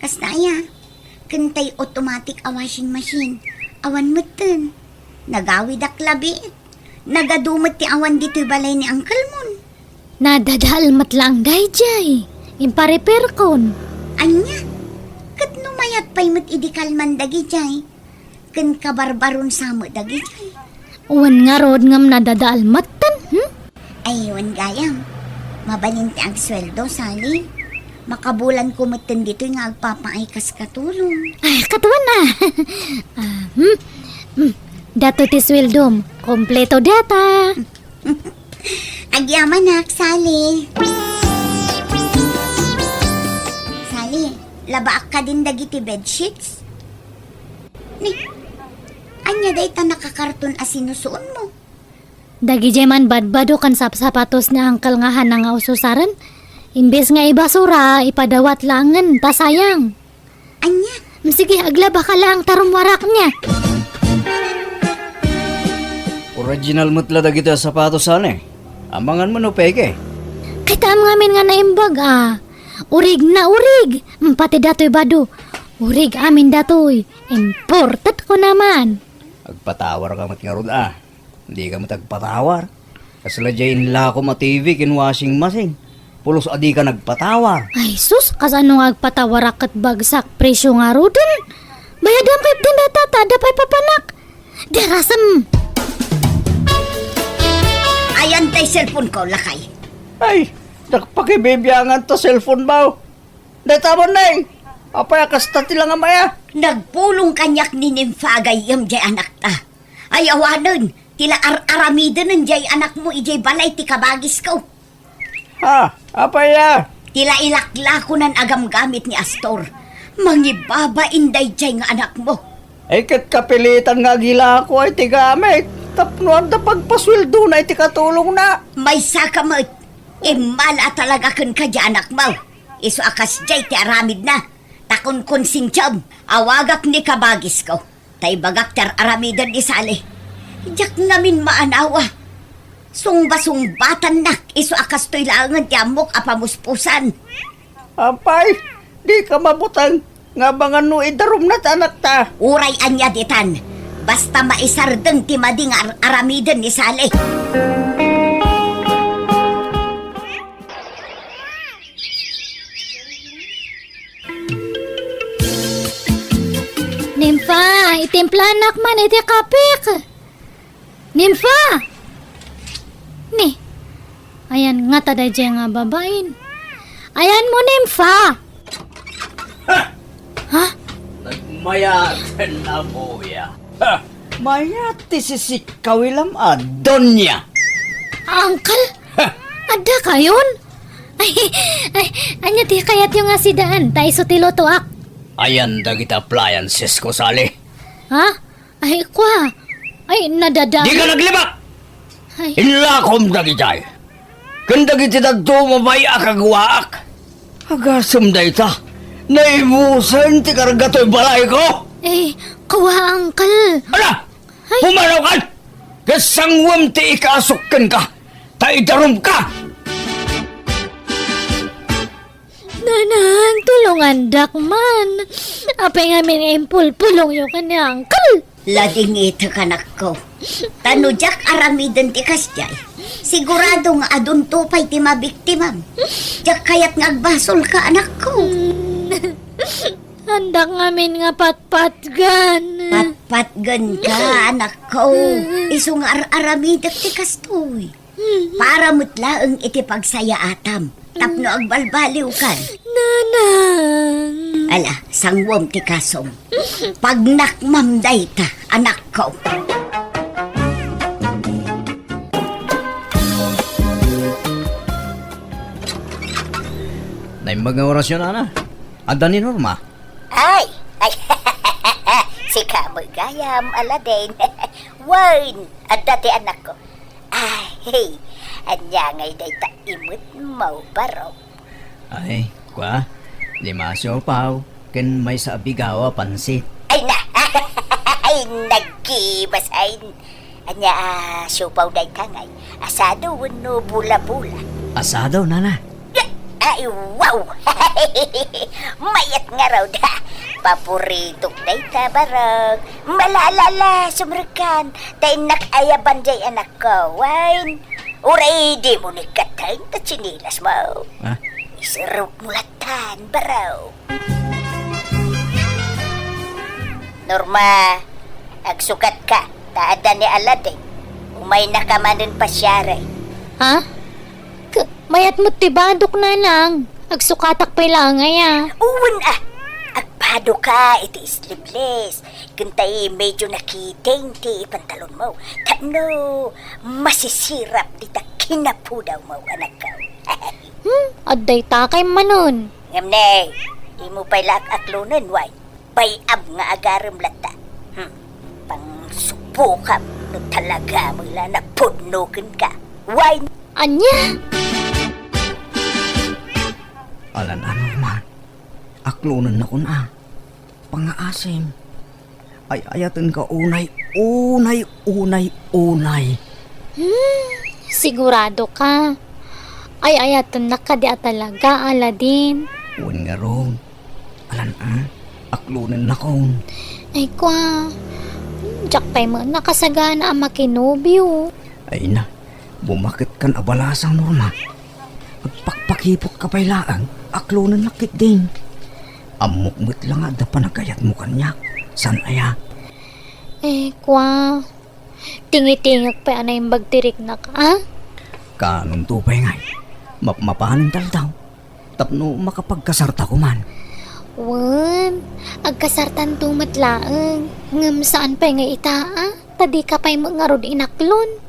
kasta aya. Ken tay automatic a washing machine. Awan metten. Nagawidak labi. Nagadu met ti awan ditoy balay ni uncle mon. Nadadael met lang daydiay. Impariperkon. Ania? Ket no mayat pay met idi kalman dagijay, ken kabarbaron sa met dagijay. Wen ngarud ngem nadadaal metten, hmm? Ay, wen gayam. Mabalin ti agsueldo, Sally. Makabulanko metten ditoy nga agpapaay kas katulong. Ay, katuan a. Ah, hmm? Hmm. Datoy ti sueldom. Kompleto data. Agyamanak, Sally. Sally, labaak kadin dagiti bedsheets? Ni, ania dayta nakakarton a sinusuonmo? Dagijay man badbado ken sapsapatos ni Uncle nga Hana nga ususaren, imbes nga ibasura, ipadawat laengen, ta sayang. Ania? Sige, aglabaka laeng ta rummuarak nia. Original met la dagiti a sapatos, Sally. Amangan mo no peke. Kitaem ngamin nga naimbag, a. Urig na urig. Mm, pati datoy bado. Urig amin datoy. Imported ko naman. Agpatawarka met ngarud, a. Dika met agpatawar. Kasla diay inlakom a T V ken washing machine. Pulos a dika nagpatawar. Ay sus, kasano nga agpatawarak ket bagsak presyo ngaruden? Bayadam ketdin dayta ta adda pay papanak. Derasem. Ayan tay cellphone ko, lakay. Ay, nagpakibibiangan ta cellphone mo. Dayta man, Neng. Apay a kasta ti langamaya? Nagpulong kaniak ni Nympha a gayyem diay anakta. Ay awanen, ti la ar-aramidenen diay anakmo idiay balay ti kabagisko. Ha? Apay a? Ti la ilaklakonan a gamgamit ni Astor. Mangibabain daydiay nga anakmo. Ay, ket kapilitan nga agilako ay ti gamit tapno adda pagpasueldona iti katulongna. Maysaka met, immala a talaga kenka diay anakmo. Isu a kasdiay ti aramidna. Ta kunkonsensiam, awagak ni kabagisko. Ta ibagak ti ar-aramiden ni Sally. Diak ngamin maanawa. Sungbasungbatannak isu a kastoy laengen ti ammok a pamuspusan. Apay, dika mabuteng nga amangan no idarumna ti anakta. Uray ania ditan, basta maisardeng ti madi nga ar-aramiden ni Sally. Nympha, itimplanak man iti kapek. Nympha! Ni, ayan ngata daydiay nga babain. Ayanmo, Nympha! Ha? Ha? Nagmayaten a buya. Ha? Mayat ti sisikkawilam a donya. Uncle? Ha? Adda kayon? Ay, ay, ania ti kayatyo nga sidaan? Ta isu ti lutoak. Ayan dagiti appliances ko, Sally. Ha? Ay, kua. Ay, nadada. Dika naglibak! Ay. Inlakom dagijay. Ken dagiti dadduma pay a kaguaak. Agasem dayta. Naibusen ti karga toy balayko. Eh, kua, uncle. Ala! Ay. Pumanaw kan! Ket sanguem ti ikasok kenka. Ta idarumka! Nanang, tulongandak man. Apay ngamin nga impulpulongyo ken ni Uncle? Ladingitek, anakko. Ta no diak aramiden ti kasdiay, sigurado nga adunto pay ti mabiktimam. Diak kayat nga agbasolka, anakko. Andak ngamin nga patpatgan. Patpatganka, anakko. Isu nga ar-aramidek ti kastoy. Para met laeng iti pagsayaatam tapno agbalbaliwkan. Nanang. Ala, sanguem ti kasom. Pagnakmam dayta, anakko. Naimbag nga orasyon, Ana. Adda ni Norma? Ay! Ay! Sika met gayam, Aladdin. Wen, adda ti anakko. Ay, ania ngay dayta imet mo, barok? Ay, kua, lima a siopaw, ken maysa a bigaw a pansit. Ay na! Ay, nagkibasain! Ania a siopaw dayta ngay? Asado wenno bola-bola? Asado, nana. Ay, wow! Mayat ngarud. Paporitok dayta, barok. Malala, sumrekkan. Ta innak ayaban jay anakko, wen. Uray dimo ni katten ta tsinelas mo. Ah? Isurok mo latan, baro. Norma, agsukatka, ta adda ni Aladdin. Umaynaka manen pasiarek. Ha? K-, mayat met ti badok, nanang. Agsukatak pay laeng aya. Wen a, agpadoka iti sleeveless. Ken tay medyo nakiting ti pantalonmo. Tapno masisirap dita kinapudawmo, anakko. Hmm, adda ita kay manen. Ngem ne, dimo pay la ak-aklonen, way. Bay-am nga agarem latta. Hmm. Pangsubokam no talaga met la napudno kenka. Way. Ania? Alan-ano man. Aklonennakon a. Pangngaasim. Ay-ayatenka unay, unay, unay, unay. Hmm, sigurado ka? Ay-ayatennak kadi a talaga, Aladdin? Wen ngarud. Alan a, aklonennakon. Ay, kua. Diak pay met nakasagana a makinobio. Ay na, bumaketkan a balasang, Norma. Agpakpakipotka pay laeng, aklonennak ketdin. Ammok met la nga adda panagayatmo kaniak, saan aya? Eh, kua, tingitingek pay a naimbag ti riknak, a? Kaanonto pay ngay, mapmapanen taldaw, tapno makapagkasarta koman. Wen, agkasartanto met laeng, ngem saan pay nga ita, a? Ta dika pay met ngarud inaklon.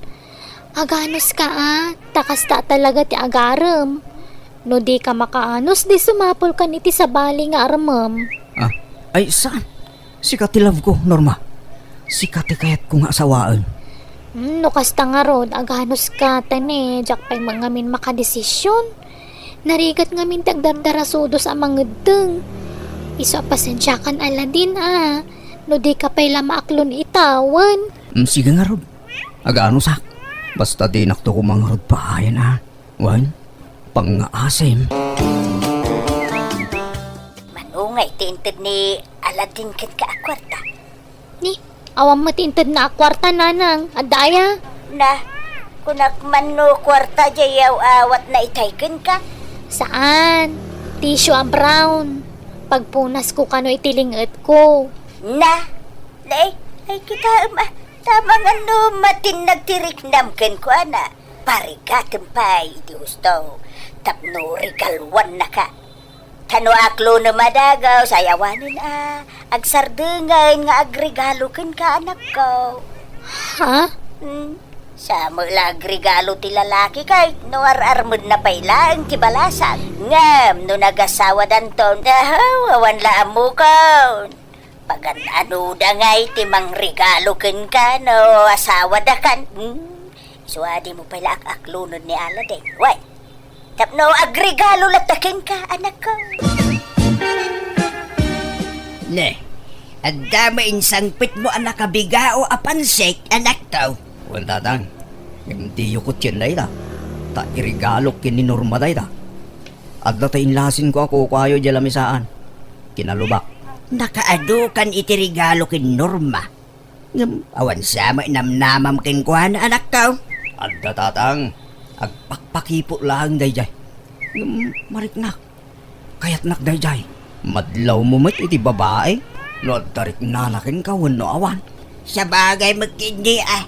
Aganuska a, ta kasta talaga ti agarem. No dika makaanus, di sumapulkan iti sabali nga armem. Ah, ay, saan? Sika ti love ko, Norma. Sika ti kayatko nga asawaen. Hmm, no kasta ngarud, aganuska, ta ne, diak pay met ngamin makadesision. Narigat ngamin ti agdardarasudos a mangedteng. Isu a pasensiakan, Aladdin, a. No dika pay la maaklon ita, wen. Hmm, sige ngarud. Aganusak. Basta dinakto koma ngarud paayen a. Wen, pangngaasim. Mano ngay ti inted ni Aladdin kenka a kuarta? Ni, awan met ti intedna a kuarta, nanang. Adda aya? Na, kunak man no kuarta diay aw-awatna itay kenka? Saan. Tissue a brown. Pagpunasko kano iti ling-etko. Na, na, ay, ay, kitaem a. Tama nga no matinnag ti riknam kenkuana, parigatem pay iti husto tapno regaluannaka. Ta no aklonem a dagus, ay awanen a, agsardengen nga agregalo kenka, anakko. Ha? Hmm. Sa met la agregalo ti lalaki ket no ar-armenna pay laeng ti balasang. Ngem no nagasawadanton, ahaw, awan la ammokon. Pagan-anoda ngay ti mangregalo kenka no asawadakan? Hmm? Isu a dimo pay la ak-aklonen ni Aladdin. Wen, tapno agregalo latta kenka, anakko. Ne, adda met insangpetmo a nakabigao a pansek, anakko? Wen, tatang. Ngem diyo kutien dayta. Ta iregalok ken ni Norma dayta. Adda ta inlasinko a kukuayo idiay lamisaan. Kinalubak. Nakaadukan iti regalo ken Norma. Ngem awan sa met namnamam kenkuana, anakko. Adda, tatang. Agpakpakipot laeng daydiay. Ngem mariknak. Kayatnak daydiay. Madlawmo met iti babai. No adda riknana kenka wenno awan. Sabagay met ketdi a.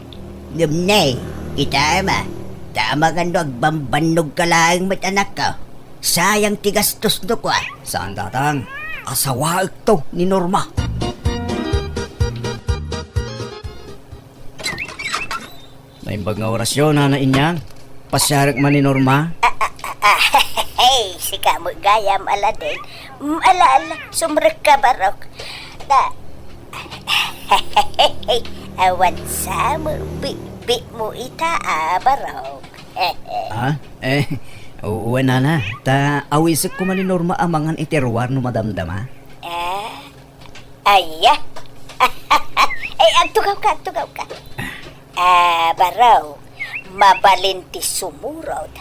Ngem ne, kitaem a. Ta amangan no agbambannogka laeng met, anakko. Sayang ti gastosno kua. Saan, tatang. Asawaekto ni Norma. Naimbag nga orasyo, Nana Inyang. Pasiarek man ni Norma. Ah, ah, ah, ah, hey, sika met gayam, Aladdin. Mm, ala, ala, sumrekka, barok. Na, awan sa met bitbitmo ita, a, barok. Ha? Eh, u-, wen, Nana. Ta awisek koma ni Norma a mangan iti ruar no madamdama. Ah, aya? Ay, agtugawka, agtugawka. Ah, barok, mabalin ti sumurot.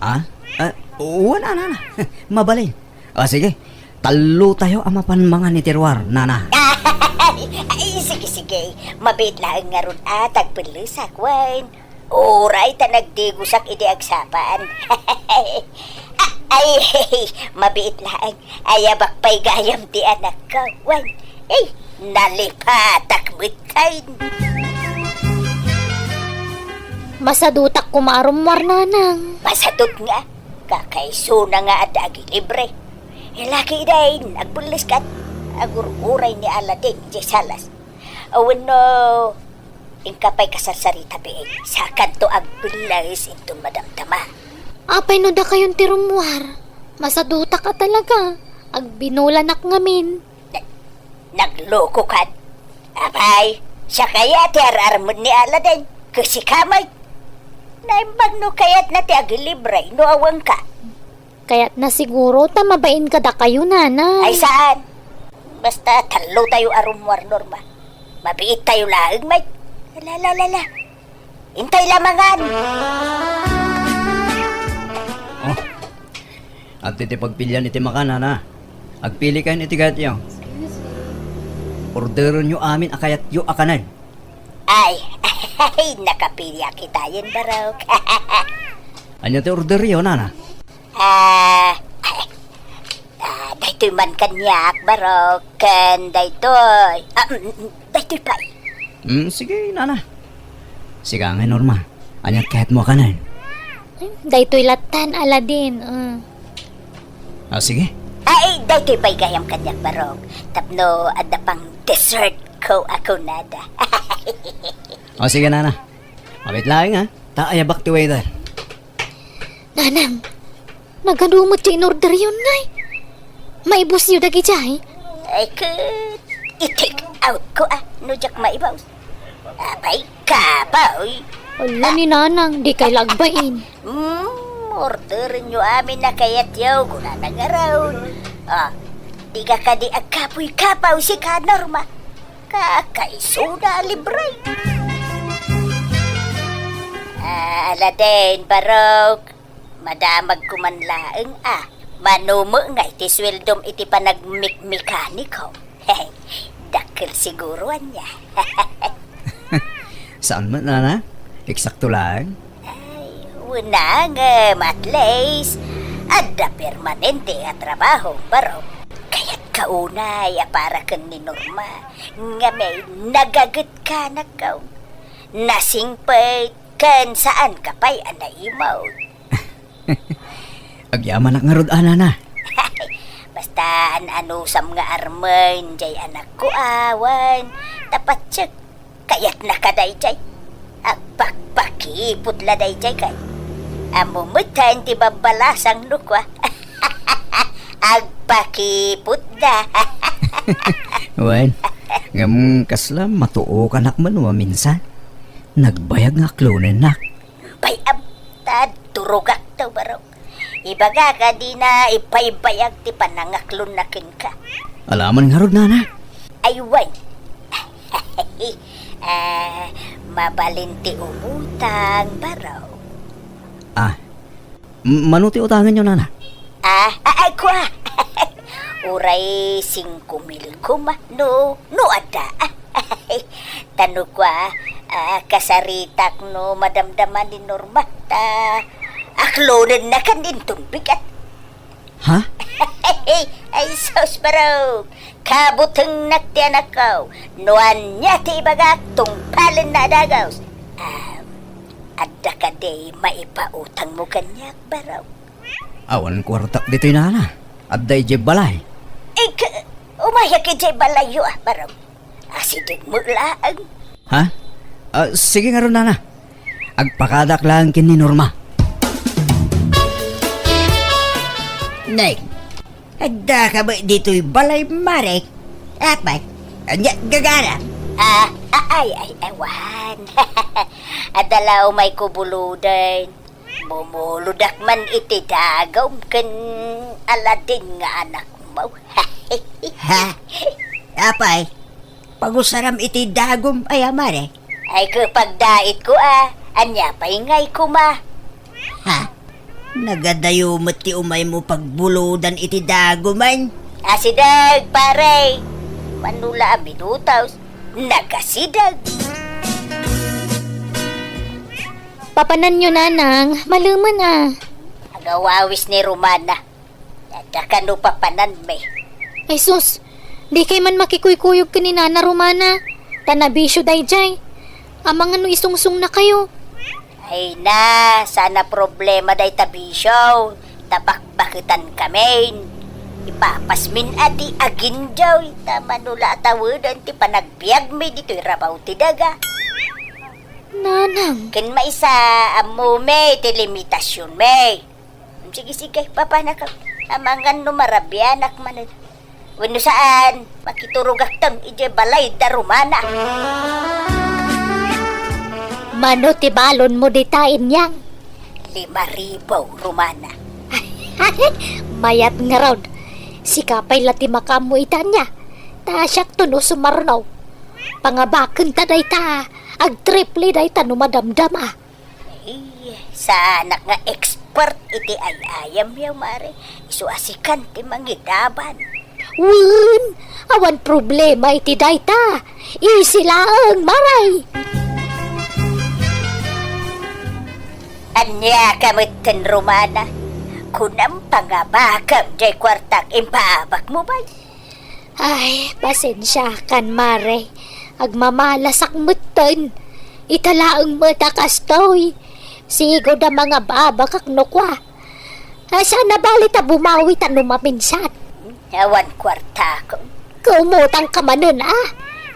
Ah? Ah, wen, Nana. Mabalin. O, sige. Tallotayo a mapan mangan iti ruar, Nana. Ay, sige, sige. Mabiit laeng ngarud a ta agpellesak, wen. Uray ta nagdigosak idi agsapaan. Ah, Ay, mabiit laeng. Ayabak pay gayam ti anakko. Wen, ay, nalipatak metten. Masadutak koma a rummuar, nanang. Masadut nga. Kakaisuna nga adda agilibre. Laki dayn, agbellis kat. Agur-uray ni Aladin, di salas. Wenno, inka pay kasarsarita, Piing. Sakanto agbellis inton madamdama. Apay no dakayon ti rummuar? Masadutak a talaga. Agbinulanak ngamin. Na-, nagloko kad. Apay, siak aya ti ar-armen ni Aladin. Ket sika met. Naimbag no kayatna ti agilibre no awan ka. Kayatna siguro ta mabain kadakayo, nana. Ay, saan? Basta tallo tayo a rummuar, Norma. Mabiit tayo laeng, met. La, la, la, la. Intay lamangan. Oh. Adda ti pagpilian iti makan, nana. Agpili kayo iti kayatyo. Orderenyo amin a kayatyo a kanen. Ay, ay, nakapili a kitayen, Barok. Ania ti orderyo, nana? Ah, ay, ah, daytoy man kaniak, Barok, ken daytoy. Ah, mm, mm, daytoy pay. Mm, sige, nana. Sika ngay, Norma. Ania kayatmo a kanen? Daytoy lattan, Aladin. Mm. Ah, sige. Ay, daytoy pay gayam kaniak, Barok. Tapno adda pang dessert ko a kunada. Oh, sige, nana. Mabiit laeng, ha? Ta ayabak ti waiter. Nanang, nagadu met ti inorderyon, ngay? Maibusyo dagijay? Ay, ket i-take out ko, ah, no diak maibus. Apay, kabaw, eh. Ala ni Nanang, dikay la agbain. Hmm, orderenyo amin a kayatyo, kunana ngarud. Ah, dika kadi agkapuy-kapaw, sika, Norma. Kakaisuna a libre. Ah, Aladin, Barok. Madamagko man laeng a. Mano met ngay ti sueldom iti panagmikmekaniko. Dakkel siguro ania. Saan met, nana? Eksakto laeng. Ay, wen ngem, at least, adda permanente a trabaho, Barok. Kayatko unay a para ken ni Norma, ngem nagaget kanakon. Nasingpet ken saanka pay a naimut. Agyamanak ngarud a, nana. Basta an-anusam nga armen jay anakko a, wen, ta patiek. Kayatnaka dayjay. Agpakpakipot la dayjay kay. Ammom metten ti babbalasang no kua. Agpakipotda. Wen, ngem kasla matuokanak man maminsan. Nagbayag nga aklonennak. Bay-am, ta turogakto, Barok. Ibagak a dina ipaybayag ti panangaklonna kenka. Alaman ngarud, nana. Ay, wen. Ah, mabalin ti umutang, Barok. Ah, M-, mano ti utangenyo, nana? Ah, ah, ay, kua. Uray singko mil koma, no, no adda. Ta no kua, ah, kasaritak no madamdama ni Norma, ta aklonennakan inton bigat. Ha? Ay, sus, Barok. Kabutengnak ti anakko. No ania ti ibagak, tungpalenna a dagus. Ah, adda kadi maipautangmo kaniak, Barok? Awan kuartak ditoy, nana. Adda idiay balay. Ik-, umayak idiay balayyo, ah, Barok. Asideg met laeng. Ha? Ah, sige ngarud, nana. Agpakadak laeng ken ni Norma. Nay, adda ka ba ditoy balay, Mare? Apay, ania gagara? Ah, ah, ay, ay, awan. Adda la umayko buloden. Bumulodak man iti dagum ken Aladin nga anakmo. Ha? Apay, pagusaram iti dagum aya, Mare? Ay, ket pagdaitko a, ania pay ngay koma? Ha? Nagadayo met ti umaymo pagbulodan iti dagumen? Asideg, pare! Mano la a minutos, nagasideg! Papananyo, nanang, malemen a. Agawawis ni Romana. Adda kano papananmi? Ay sus, dikay man makikuykuyog ken ni Nana Romana. Ta nabisio daydiay. Amangan no isungsongna kayo. Ay na, saan a problema dayta bisio. Ta bakbaketan kamin. Ipapasmin a ti aginjoy. Ta mano la a taweden ti panagbiagmi ditoy rabaw ti daga. Nanang. Ken maysa, ammomi ti limitasionmi. Sige, sige, papanaka. Amangan no marabianak manen. Wenno saan, makiturogakton idiay balay da Romana. Mano ti balonmo dita, Inyang? Lima ribu, Romana. Mayat ngarud. Sika pay la ti makaammo ita, ania. Ta siakto no sumarno. Pangabakenta dayta. Agtriple dayta no madamdama. Ay, saanak nga expert iti ay-ayam, yaw, mare. Isu a sikan ti mangidaban. Wen, awan problema iti dayta. Easy laeng, mare. Ania ka metten, Romana? Kunam, pangabakam jay kuartak impaabakmo, bay. Ay, pasensiakan, mare. Agmamalasak metten. Ita laeng met a kastoy. Sigud a mangababakak no kua. Ay, saan a bale ta bumawi ta no maminsan. Awan kuartakon. Kumutang ka manen, a.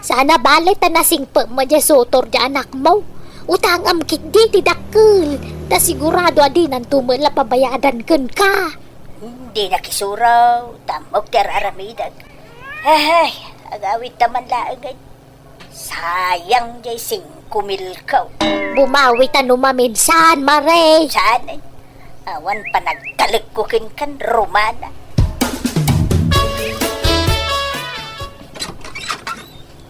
Saan a bale ta nasingpem met diay sutor diay anakmo. Utangam ketdi ti dakkel. Ta sigurado a dinanto met la pabayadan kenka. Dinak isuro, ta ammok ti ar-aramidek. Ay, agawidta man laeng, ay. Sayang jay singko milko. Bumawi ta no maminsan, mare. Saan, ay? Awan panagtalekko kenkan, Romana.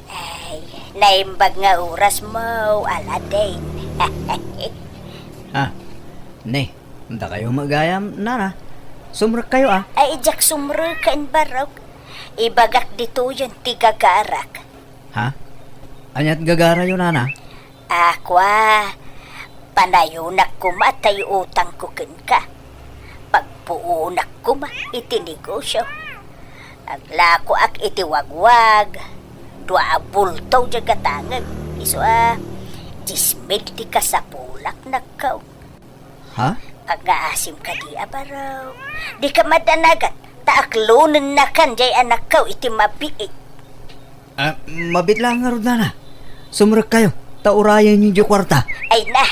Ay, naimbag nga orasmo, Aladdin. Ah, ne, dakayo met gayam, nana. Sumrekkayo, a. Ay, diak sumrek, Barok. Ibagak ditoyen ti gagarak. Ha? Aniat gagarayo, nana? A, kua, panayonak koma ta iutangko kenka. Pagpuonak koma iti negosio. Aglakoak iti wagwag. Dua a bulto diay gatangek. Isu a, dies mil ti kasapulak, nakkaw. Ha? Agngaasim kadi a, Barok. Dika madanagan, ta aklonennakan diay anakko iti mabiit. Ah, mabiit laeng ngarud, nana. Sumrekkayo, ta urayenyo diay kuarta. Ay na.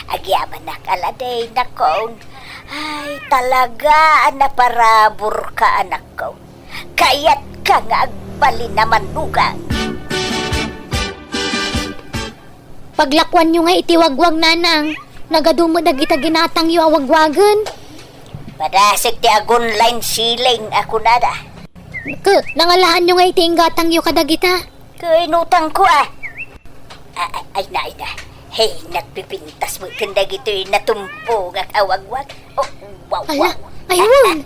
Agyamanak, Aladdin, nakkaw. Ay, talaga a naparaburka, anakko. Kayatka nga agbalin a mannugang. Paglakuanyo ngay iti wagwag, nanang. Nagadu met dagita ginatangyo a wagwagen. Padasek ti agun-line selling a kunada. Ket, nangalaanyo ngay iti inggatangyo kadagita? Ket, inutangko, a. A-, a-, ay na, ay na. Hey, nagpipintas met ken dagitoy natumbongak a wagwag. Oh, wow, ala, wow. Aywan.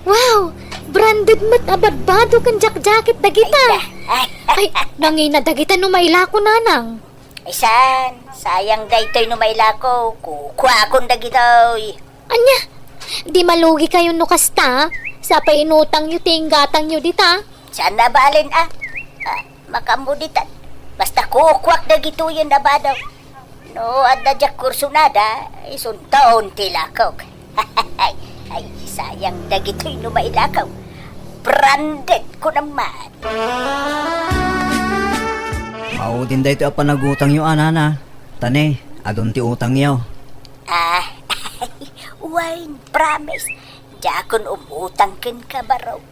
Wow, branded met a badbado ken jakjaket dagita. Ay, ay. Ay, nangina dagita no mailako, nanang. Ay, saan? Sayang daytoy no mailako. Kukuakon dagitoy. Ania? Di malugikayon no kasta? Sapay inutangyo ti inggatangyo dita. Saan a balen, a? A, makaammo ditan. Basta kukuak dagitoyen a bado. No adda diak kursunada, isunton ti lakok. Ay, sayang dagitoy no mailako. Branded ko naman. Maudin daytoy a panagutangyo, a, nana. Ta ne, adun ti utangyo. A, wen, promise. Diakon umutang kenka, Barok.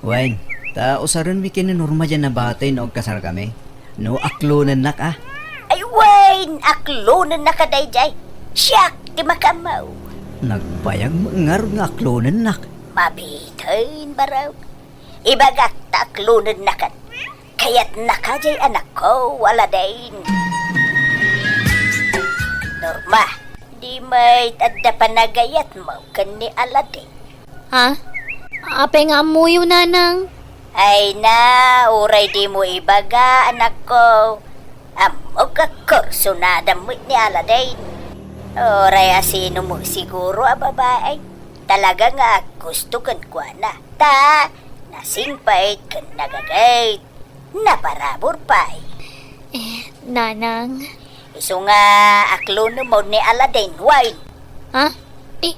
Wen, ta usarenmi ken ni Norma diay nabatay no agkasarkami. No aklonennak, a. Ay, wen, aklonennaka daydiay. Siak ti makaammo. Nagbayag met ngarud nga aklonennak. Mabiiten, Barok. Ibagak ta aklonennakan. Kayatnaka diay anakko, Aladdin. Norma, di met adda panagayatmo ken ni Aladdin? Ha? Apay nga ammoyo, nanang? Ay na, uray dimo ibaga, anakko. Ammok a kursunada met ni Aladdin. Uray a sino met siguro a babai. Talaga nga aggusto kenkuana. Ta, nasingpet ken nagagayt. Naparabur pay. Eh, Nanang. Isu nga aklonem maud ni Aladdin, wen. Ha? Eh,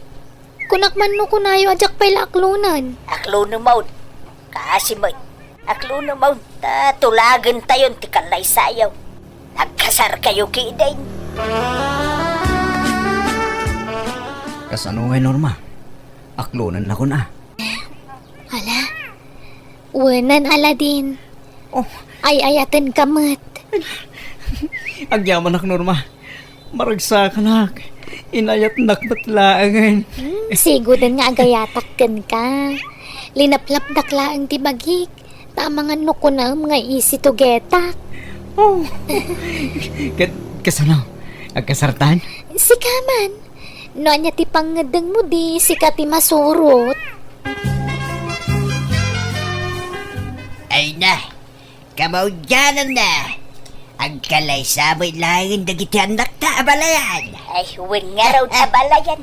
kunak man no kunayo a diak pay la aklonen. Aklonem maud. Kaasi met. Aklonem maud. Ta tulagentayon ti kallaysayo. Agkasarkayo ketdin. Kasano ngay, Norma? Aklonennakon a. Ala, wenan, Aladdin. Oh. Ay-ayatenka met. Agyamanak, Norma. Maragsakanak. Inayatnak met laengen. Hmm, sigoden nga agayatak kenka. Linaplapdak laeng ti bagik. Ta amangan no kunaem nga isi tugetak. Oh. Ket kasano? Agkasartan? Sika man. No ania ti pangngeddengmo, di sika ti masurot. Ay na, kamaudiananna. Agkalaysa met laeng dagiti annakta, abalayan. Ay, wen ngarud, abalayan.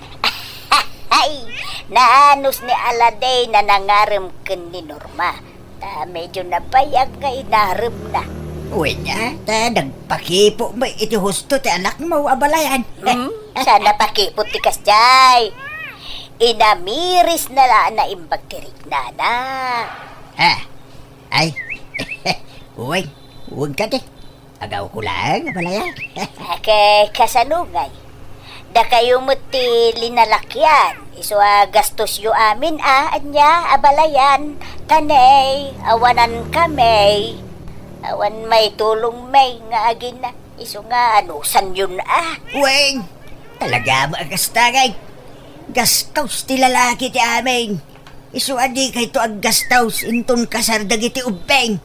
Ay, naanus ni Aladdin a nangarem ken ni Norma. Ta medyo nabayag nga inaremna. Wen a, ta nagpakipo met iti husto ti anakmo, abalayan. Hmm? Saan a pakipo ti kasdiay? Inamirisna la a naimbag ti riknana. Ha? Ay, wen, wen kadi. Agawko laeng, abalayan. Ket kasano ngay? Dakayo met ti linalakian, isu a gastosyo amin a, ania, abalayan, ta ne, awanankami. Awan maitulongmi nga agina, isu nga anusanyon a. Wen, talaga met a kasta ngay. Gastos ti lalaki ti amin. Isu a dikayto aggastos inton kasar dagiti ubbing.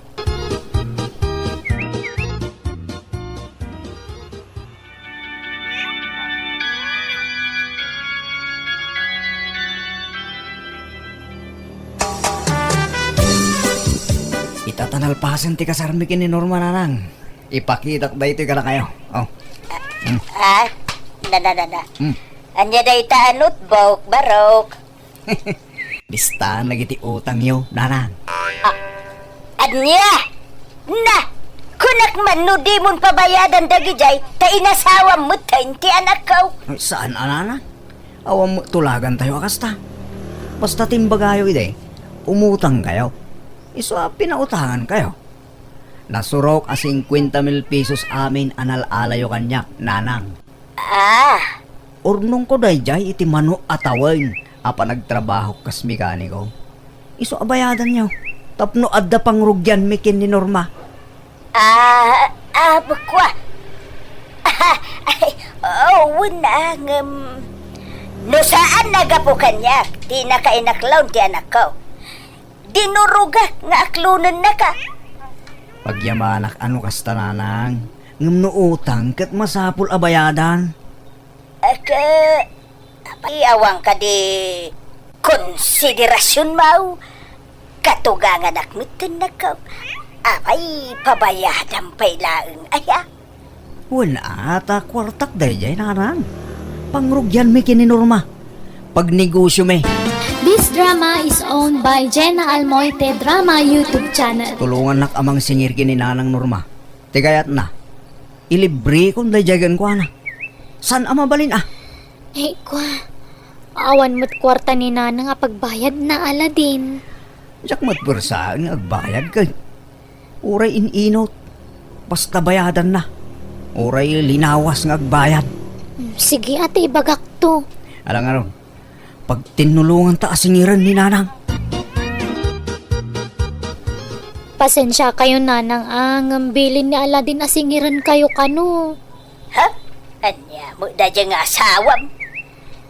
Ita ta nalpasen ti kasarmi ken ni Norma, Nanang. Ipakitak daytoy kadakayo. Oh. Hmm. Ah, na, na, na, na. Hmm. Ania dayta a notebook, Barok? Listaan dagiti utangyo, Nanang. Ah, ania? Na, kunak man no dimon pabayadan dagidiay, ta inasawam metten ti anakko. Ay, saan a, Nanang. Awan met tulagantayo a kasta. Basta ti imbagayo idi, umutangkayo. Isu a pinautangankayo. Nasurok a singkuenta mil pesos amin a nal-alayo kaniak, Nanang. Ah. Urnongko daydiay iti mano a tawen a panagtrabahok kas mekaniko. Isu a bayadanyo tapno adda pangrugianmi ken ni Norma. Ah, ah, bukwa. Ay, oh, wen a, ngem no saan a gapu kaniak ti nakainaklon ti anakko. Dinurogak nga aklonennaka. Pagyamanak a no kasta, Nanang, ngem no utang ket masapul a bayadan. Ket, apay, awan kadi konsiderasionmo? Katuganganak metten, anakko. Apay, pabayadam pay laeng aya? Wen a, ta kuartak daydiay, Nanang. Pangrugianmi ken ni Norma. Pagnegosiomi. This drama is owned by Jenna Almoite Drama YouTube Channel. Tulongannak a mangsingir ken ni Nanang Norma. Ti kayatna, ilibrekon daydiay kenkuana. Saan a mabalin a? Eh, kua, awan met kuarta ni Nanang a pagbayadna, Aladdin. Diak met puersaen nga agbayad ket uray in-inut, basta bayadanna. Uray linawas nga agbayad. Hmm, sige, ata ibagakto. Ala ngarud, pagtinnulonganta a singiren ni Nanang. Pasensiakayo, Nanang, a, ngem bilin ni Aladdin a singirenkayo kano. Ha? Ania met daydiay nga asawam?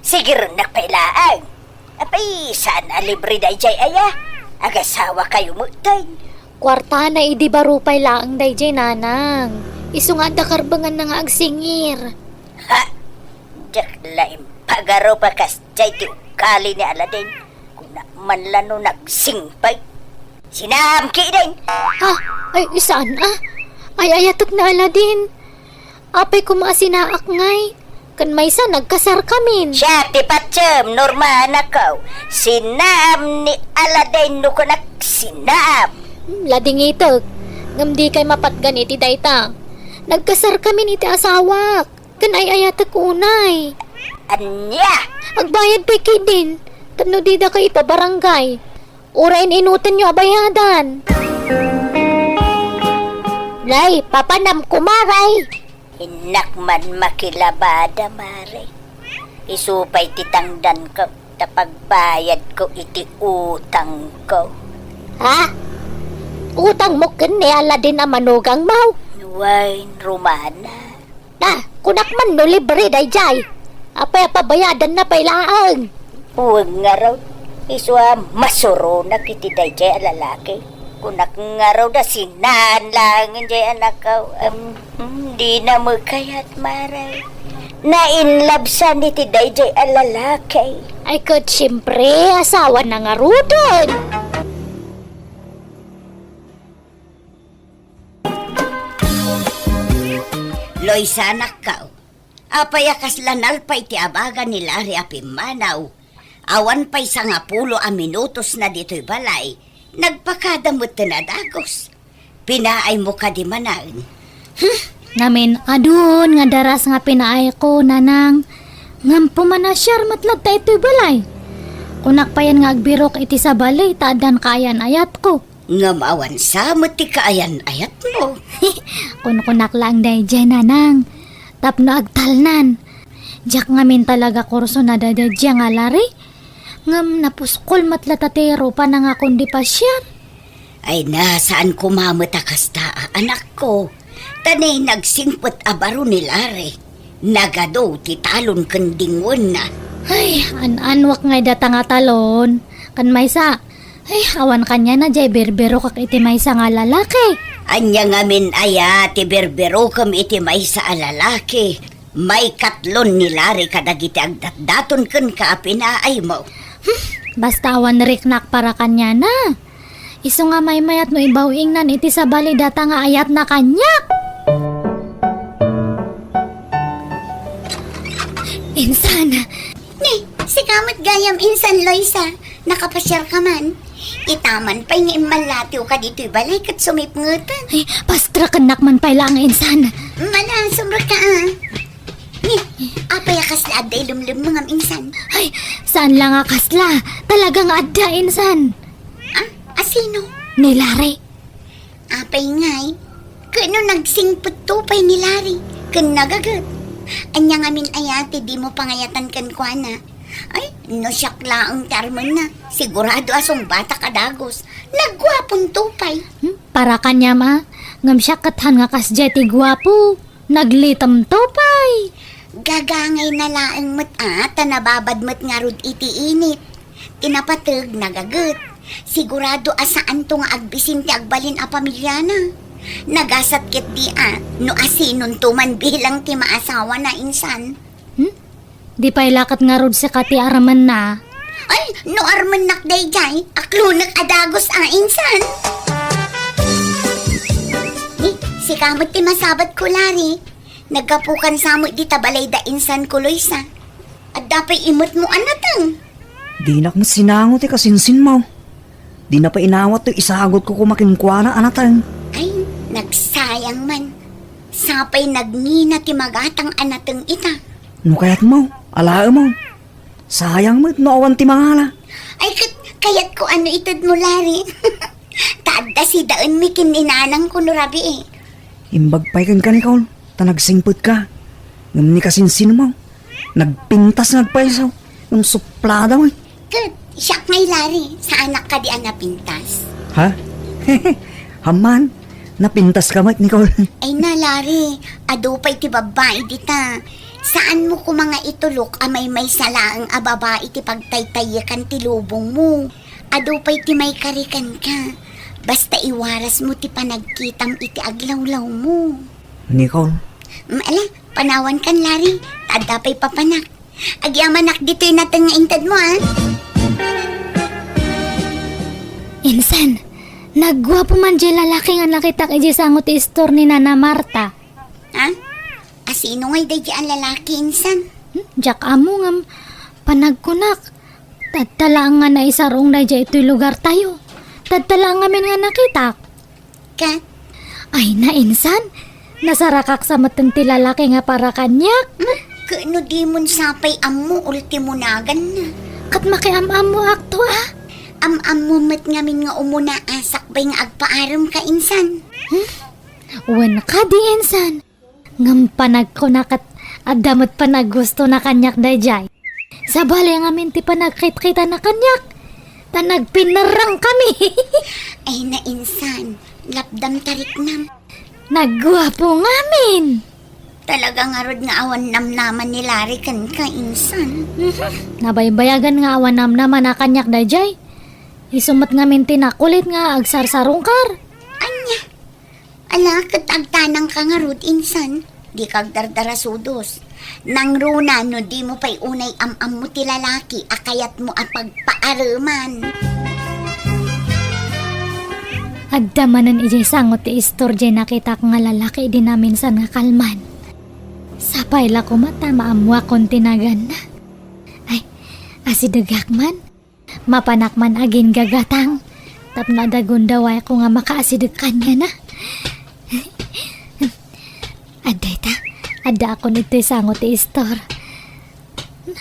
Sigirennak pay laeng. Apay, saan a libre daydiay aya? Agasawakayo metten. Kuartana idi baro pay laeng daydiay, Nanang. Isu nga adda karbenganna nga agsingir. Ha? Diak la impagarup a kasdiay ti ugali ni Aladdin. Kuna man la no nagsingpet. Sinaam ketdin. Ha? Ay, saan a? Ay-ayatek ni Aladdin. Apay koma a sinaak ngay? Ken maysa, nagkasarkamin. Siya ti patiem, Norma, anakko. Sinaam ni Aladdin no kunak sinaam. Hmm, ladingitek. Ngem dikay mapatgan iti dayta. Nagkasarkamin iti asawak. Ken ay-ayatek unay. Ania? Agbayad pay ketdin. Tapno dida kay ipabarangay. Uray in-inutenyo a bayadan. Nay, papanam, kumare. Innak man makilabada, mare. Isu pay ti tangdanko, ta pagbayadko iti utangko. Ha? Utangmo ken ni Aladdin a manugangmo? Wen, Romana. Ah, kunak man no libre daydiay. Apay a pabayadanna pay laeng? Wen ngarud, isu a masuronak iti daydiay a lalaki. Kunak ngarud a sinaam laeng daydiay anakko. Em, hmm, dina met kayat, mare. Nainlabsan iti daydiay a lalaki. Ay, ket siempre, asawana ngaruden. Loisa, anakko, apay a kasla nalpa iti abaga ni Larry a pimmanaw? Awan pay sangapulo a minutosna ditoy balay, nagpakada met ti nadagus. Pinaaymo kadi manen? Namin-adun nga daras nga pinaayko, nanang. Ngem pumanasiar met latta itoy balay. Kunak payen nga agbirok iti sabali ta addan kaayan-ayatko. Ngem awan sa met ti kaayan-ayatmo. Kunkunak laeng daydiay, nanang, tapno agtalnan. Diak ngamin talaga kurso na daydiay nga Larry. Ngem napuskol met latta ti rupana nga kundi pasiar. Ay na, saan koma met a kasta, a, anakko. Ta ni nagsingpet a baro ni Larry, nagadu ti talon ken dingwenna. Ay, an-anwak ngay data nga talon. Ken maysa, ay, awan kaniana diay birbirokak iti maysa nga lalaki. Ania ngamin aya ti birbirokem iti maysa a lalaki? Maikatlon ni Larry kadagiti agdatdaton kenka a pinaaymo. Hmm, basta awan riknak para kaniana. Isu nga maymayat no ibaw-ingnan iti sabali data nga ayatna kaniak. Insan! Ni, sika met gayam insan, Loisa. Nakapasiarka man. Itaman pay nga immallatiwka ditoy balay ket sumipngeten. Ay, pastrakennak man pay laeng insan. Mala, sumrekka, a. Ni, apay a kasla adda ilemlemmengam insan? Ay, saan la nga kasla. Talaga nga adda insan. A, asino? Ni Larry. Apay ngay, ket no nagsingpetto pay ni Larry ken nagaget, ania ngamin aya ti dimo pangayatan kenkuana? Ay, no siak laeng ti armenna, sigurado a sungbatak a dagus. Nagguaponto pay. Hmm, para kaniam a, ngem siak ket haan nga kasdiay ti guapo. Naglitemto pay. Gagangayna laeng met a ta nababad met ngarud iti init. Ti napateg, nagaget. Sigurado a saanto nga agbisin ti agbalin a pamiliana. Nagasat ketdi a no asinonto man bilang ti maasawana insan. Hmm? Di pay la ket ngarud sika ti armenna. Ay, no armennak daydiay, aklonek a dagus a insan. Ni, sika met ti masabatko, Larry. Naggapukan sa met dita balayda insan ko, Loisa. Adda pay imetmo a nateng. Dinak met sinango ti kasinsinmo. Dina pay inawat toy isagutko koma kenkuana a nateng. Ay, nagsayang man. Sapay nagngina ti magatang a nateng ita. No kayatmo, alaemo. Sayang met no awan ti mangala. Ay, ket kayatko a no itedmo, Larry. Ta adda sidaenmi ken ni nanangko no rabii. Imbag pay kenka, Nicole, ta nagsingpetka. Ngem ni kasinsinmo, nagpintas nga agpayso. Ngem suplada met. Ket siak ngay, Larry, saanak kadi a napintas? Ha? Amman, napintaska met, Nicole. Ay na, Larry, adu pay ti babbai dita. Saanmo koma nga itulok a maymaysa laeng a babai ti pagtaytaykan ti lubongmo. Adu pay ti maikari kenka. Basta iwarasmo ti panagkitam iti aglawlawmo. Nicole. Mm, ala, panawankan, Larry. Ta adda pay papanak. Agyamanak ditoy nateng nga intedmo, a. Insan, nagguapo man diay lalaki nga nakitak idiay sango ti istor ni Nana Marta. Ha? Sino ngay daydi a lalaki, insan? Hmm, diak ammo ngem panagkunak. Tadta laeng nga naisarong daydiay itoy lugartayo. Tadta laeng ngamin nga nakitak. Ket? Ay, nainsan. Nasarakak sa metten ti lalaki nga para kaniak. Hmm? Ket no dimon sa pay ammo, ultimo naganna. Ket makiam-ammoak to, a? Am-ammo met ngamin nga umuna a sakbay nga agpaarem ka, insan. Hmm? Wen kadi, insan. Ngem panagkuna ket adda met panaggustona kaniak daydiay. Sabali ngamin ti panagkitkitana kaniak, ta nagpinerrang kami. Ay, nainsan, lapdam ta riknam. Nagguapo ngamin. Talaga ngarud nga awan namnama ni Larry kenka, insan. Mhm. Nabaybayagan nga awan namnamana kaniak daydiay. Isu met ngamin ti nakulit nga agsarsarungkar. Ania? Ala, ket agtanangka ngarud, insan. Dika agdardarasudos. Nangruna no dimo pay unay am-ammo ti lalaki a kayatmo a pagpaareman. Adda manen idiay sango ti istor diay nakitak nga lalaki idi naminsan nga kalman. Sapay la koma ta maammoakon ti naganna. Ay, asidegak man. Mapanak man aginggagatang tapno adda gundawayko nga makaasideg kaniana. Adda ita, addaakon idtoy sango ti istor.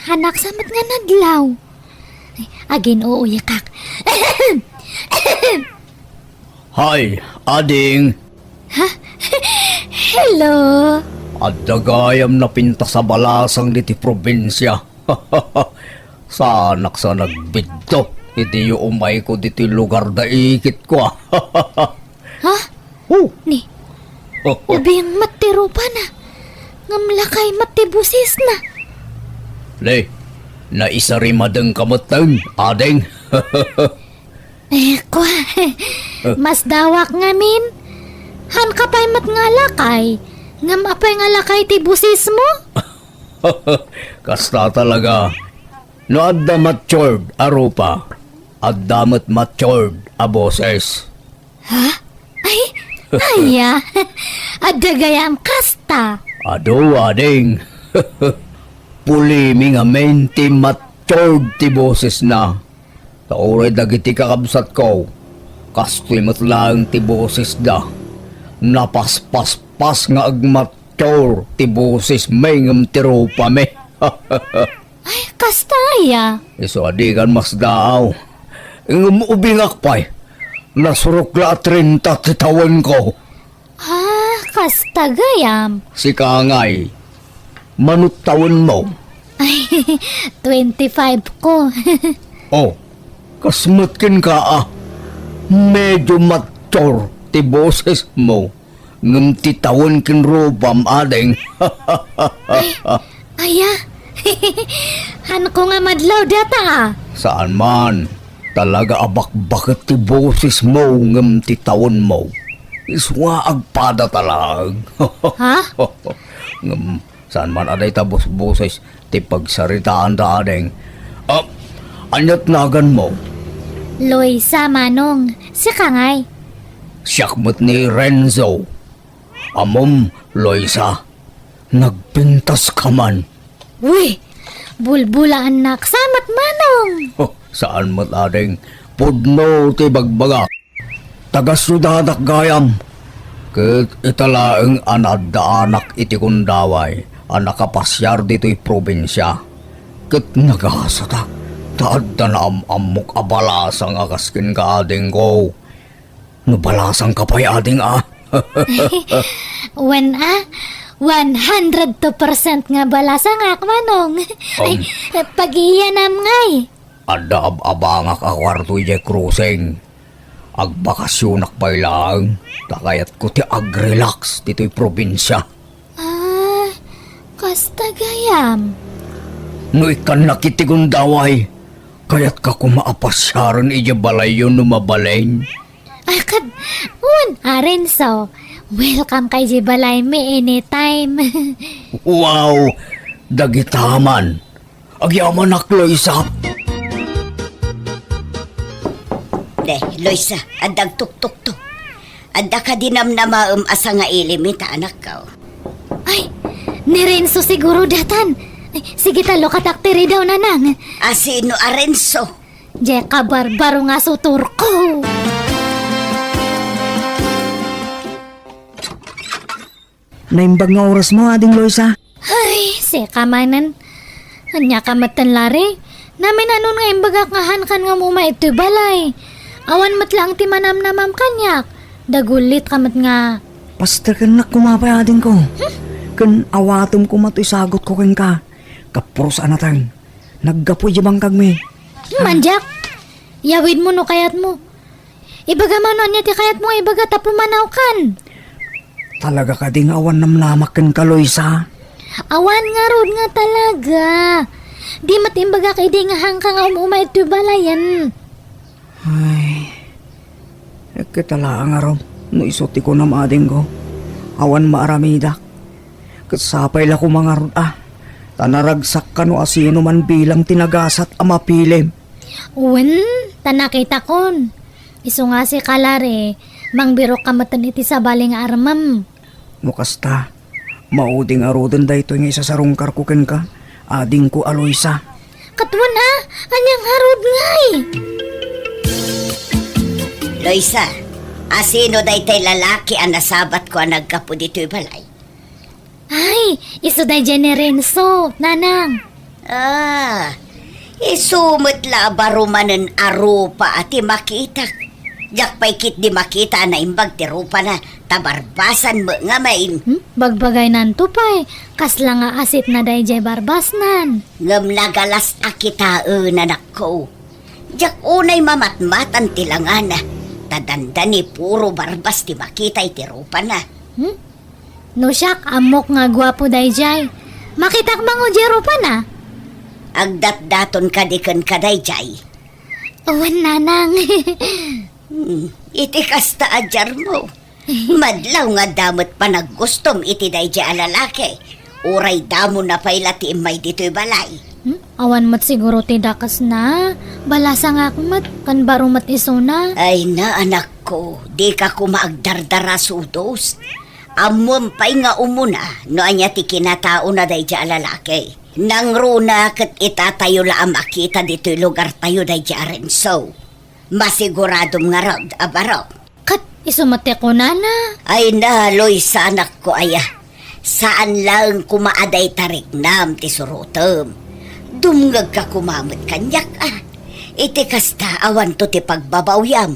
Hanaksa met nga nadlaw. Agin-uuyakak. Hay, ading! Ha? Hello? Adda gayam napintas a balasang ditoy probinsia. Saanak sa nagbidto idi umayko ditoy lugar da ikitko, a. Ha? Oh. Ni, ubing met ti rupana. Ngem lakay met ti bosisna. Ni, naisarimadengka metten, ading. Eh, kua, masdawak ngamin. Hanka pay met nga lakay. Ngem apay nga lakay ti bosismo? Kasta talaga. No adda matured a rupa, adda met matured a boses. Ha? Ay, aya. Adda gayam kasta. Adu, ading. Pulimi ngamin ti matured ti bosesna. Ta uray dagiti kakabsatko, kastoy met laeng ti bosesda. Napaspaspas nga agmature ti bosesmi ngem ti rupami. Ay, kasta aya. Isu a dikan masdaaw. Ngem ubingak pay, nasurok la a trenta ti tawenko. Ah, kasta gayam. Sika ngay, manut tawenmo? Ay, twenty-five ko. Oh, kas met kenka a. Medyo mature ti bosesmo. Ngem ti tawen ken rupam, ading. Ay, aya. Hanko nga madlaw data, a. Saan man. Talaga a bakbaket ti bosesmo ngem ti tawenmo. Isua agpada ta laeng. Ha? Ngem saan man a dayta bosboses ti pagsaritaanda, ading. Ah, aniat naganmo? Loisa, manong. Sika ngay? Siak met ni Renzo. Ammom, Loisa, nagpintaska man. Uy, bulbulaannak sa met, manong. Oh, saan met, ading. Pudno ti bagbagak. Taga-siudadak gayam. Ket ita laeng a naaddaanak iti gundaway a nakapasiar ditoy probinsia. Ket nagasatak ta adda naam-ammok a balasang a kas kenka, adingko. No balasangka pay, ading, a? Wen, a, one hundred two percent nga balasangak, manong. Ay, pagiyanam ngay. Adda ab-abangak a kuarto idiay krusing. Agbakasionak pay laeng, ta kayatko ti agrelax ditoy probinsia. Ah, kasta gayam. No ikkannak iti gundaway, kayatka koma a pasiaren idiay balayyo no mabalin? Ah, ket, wen, a, Renzo, welcome ka idiay balaymi anytime. Wow! Dagita man. Agyamanak, Loisa. De, Loisa, adda agtuktukto. Adda kadi namnamaem a sangailimi ta anakko? Ay, Ni Renzo siguro datan. Ay, sige ta, lukatak ti ridaw, nanang. A sino a Renzo? Diay kabarbaro nga sutorko. Naimbag nga orasmo, Ading Loisa. Ay, sika manen. Ania ka metten, Larry? Naminan nga imbagak nga hankan nga umuma itoy balay. Awan met laeng ti manamnamam kaniak. Dagulit ka met nga. Pastekennak koma pay, adingko. Ken awatem koma toy sagutko kenka. Kapuros a nateng. Naggapu idiay bangkagmi. Mandiak. Yawidmo no kayatmo. Ibagam no ania ti kayatmo nga ibaga ta pumanawkan. Talaga kadi nga awan namnamak kenka, Loisa? Awan ngarud nga talaga. Di met imbagak idi nga hanka nga um-uma itoy balayen. Ay, ket laeng ngarud no isu ti kunam, adingko. Awan maaramidak. Ket sapay la koma ngarud a, ta naragsak kano a sino man bilang ti nagasat a mapilim. Wen, ta nakitakon. Isu nga sika, Larry, mangbirok ka metten iti sabali nga armem. No kasta, maudi ngaruden daytoy nga isasarungkarko kenka, adingko a Loisa. Ket wen a, ania ngarud ngay? Loisa, a sino daytoy lalaki a nasabatko a naggapu ditoy balay? Ay, isu daydiay ni Renzo, nanang. Ah, isu met la a baro manen a rupa a ti makitak. Diak pay ketdi makita a naimbag ti rupana, ta barbasan met ngamin. Hmm? Bagbagaynanto pay, kasla nga asitna daydiay barbasnan. Ngem nagalas a kitaen, anakko. Diak unay mamatmatan ti langana, ta dandani puro barbas ti makita iti rupana. Hmm? No siak, ammok nga guapo daydiay. Makitak mangudiaro pana? Agdatdaton kadi kenka daydiay? Wen, nanang. Hmm, iti kasta a diarmo, madlaw nga adda met panaggustom iti daydiay a lalaki. Uray damona pay la ti immay ditoy balay. Hmm? Awan met siguro ti dakesna. Balasangak met, ken baro met isuna. Ay na, anakko, dika koma agdardara sudos. Ammom pay nga umuna no ania ti kinataona daydiay a lalaki. Nangruna ket itatayo la a makita ditoy lugartayo daydiay a Renzo. Masiguradom ngarud a baro. Ket isu met ti kunana. Ay na, Loisa, anakko aya. Saan laeng koma a dayta rignam ti surotem. Dumngegka koma met kaniak a. Iti kasta, awanto ti pagbabawyam.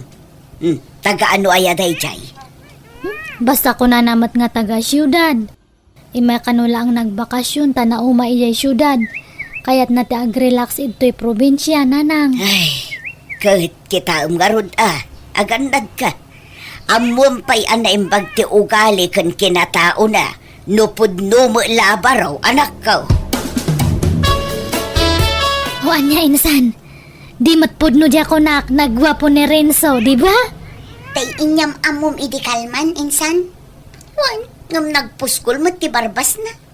Hmm, taga ano aya daydiay? Hmm, basta kunana met nga taga siudad. Immay kano laeng nagbakasyon ta nauma idiay siudad. Kayatna ti agrelax idtoy probinsia, nanang. Ay, ket kitaem ngarud a, agannadka. Ammom pay a naimbag ti ugali ken kinataona, no pudno met la a baro, anakko. O ania, insan? Di met pudno diay kunak, nagguapo ni Renzo, di ba? Tay inyam-ammom idi kalman, insan? Wen, ngem nagpuskol met ti barbasna.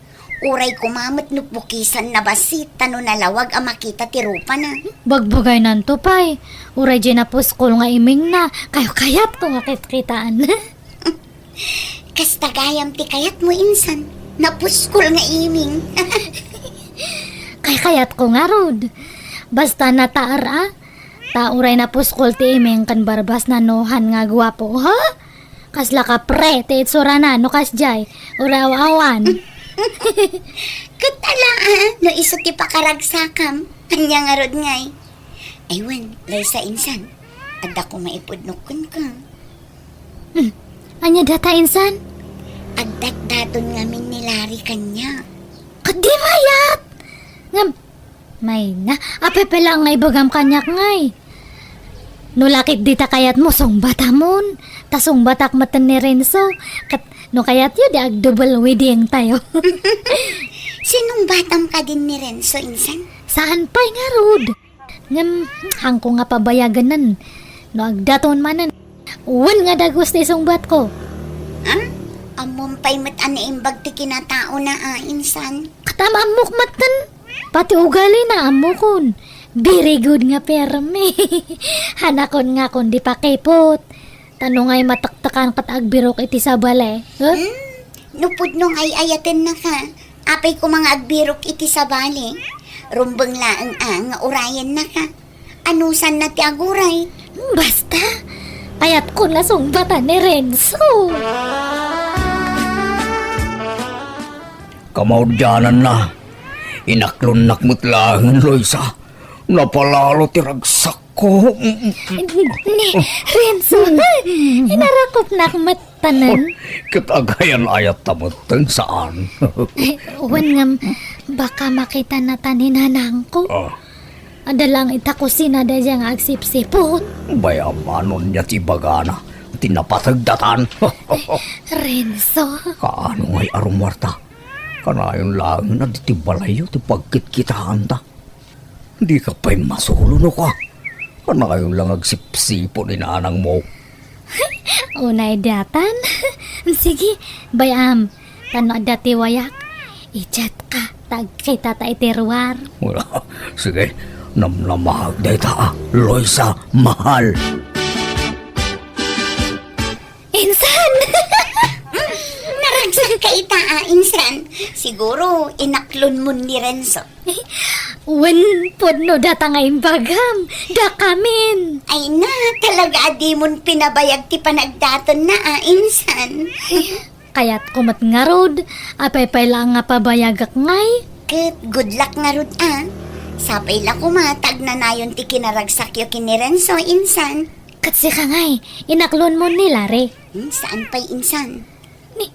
Uray koma met no pukisanna bassit, ta no nalawag a makita ti rupana. Bagbagaynanto pay. Uray diay napuskol nga imingna, kayat-kayatko nga kitkitaan. Kasta gayam ti kayatmo, insan. Napuskol nga iming. Kayat-kayatko ngarud. Basta nataar a. Ta uray napuskol ti iming ken barbasna no han nga guapo, ha? Kasla kapre ti itsurana no kasdiay, uray aw-awan. Ket ala, a, no isu ti pakaragsakam, ania ngarud ngay? Ay wen, Loisa, insan, adda koma ipudnok kenka. Hmm, ania data, insan? Agdatdaton ngamin ni Larry kaniak. Ket di mayat! Ngem, Mayna, apay pay laeng nga ibagam kaniak ngay? No la ket dita kayatmo, sungbatamon. Ta sungbatak metten ni Renzo. Ket no kayatyo, di ag-double wedding tayo. Sinungbatam kadin ni Renzo, insan? Saan pay ngarud? Ngem, hanko nga pabayaganen. No agdaton manen. Wen nga dagus ti sungbatko. Ha? Ammom pay met a naimbag ti kinataona a, insan? Ket am-ammok metten. Pati ugalina, ammokon. Very good nga permi. Hanakon nga kon di pakipot. Ta no ngay matektekan ket agbirok iti sabali. Huh? Hmm? No pudno nga ay-ayatennaka, Apay koma nga agbirok iti sabali? Rumbeng laeng a nga urayennaka. Anusanna ti aguray? Basta, kayatko la sungbatan ni Renzo. Kamaudiananna, inaklonnak met laengen, Loisa. Napalalo ti ragsakko. Ni, Renzo, inarakopnak met tanan. Ket agayan-ayatta metten saan. Wen ngem, baka makitana ta ni nanangko. Ah. Adda laeng ita kusina daydiay nga agsipsiput. Bay-am a no ania ti ibagana, ti napategdatan. Renzo. Kaano ngay a rummuarta? Kanayon laengen a ditoy balayyo ti pagkitkitaanta. Dika pay masulo no ka. Kanayon lang agsipsiput ni nanangmo. Unay datan. Sige, bay-am. Tano adda ti wayak. I-chat ka, ta agkita ta iti ruar. Sige, namnamaak dayta, a, Loisa, mahal. Insan! Naragsak ka ita, a, insan. Siguro, inaklon mo ni Renzo. Wen, pudno data nga imbagam. Dakamin. Ay na, talaga a dimon pinabayag ti panagdaton na, a, insan. Kayatko met ngarud, apay pay laeng nga pabayagak ngay. Ket good luck ngarud, a. Sapay la koma ta agnanayon ti kinaragsakyo ken ni Renzo, insan. Ket sika ngay, inaklon mo ni Larry. Hmm, saan pay, insan? Ni,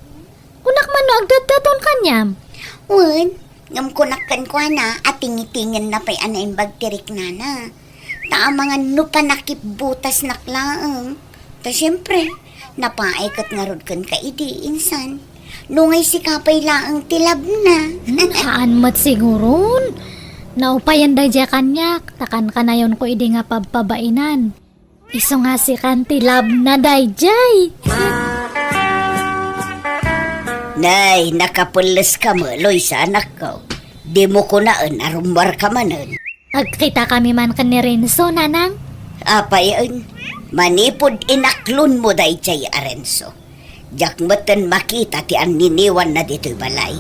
kunak man no agdatdaton kaniam? Wen, ngem kunak kenkuana a tingitingen na pay a naimbag ti riknana. Ta amangan no panakipbutasnak laeng. Ta siempre, napaay ket ngarud kenka idi, insan. No ngay sika pay laeng ti labna. Hmm, haan met siguron. Naupayen daydiay kaniak, ta kankanayonko idi nga pabpabainan. Isu nga sikan ti labna daydiay. Nay, nakapelles ka met, Loisa, anakko. Dimo kunaen a rummuarka manen. Agkitakami man ken ni Renzo, nanang. Apayen, manipud inaklonmo daydiay a Renzo, diak metten makita ti anniniwanna ditoy balay.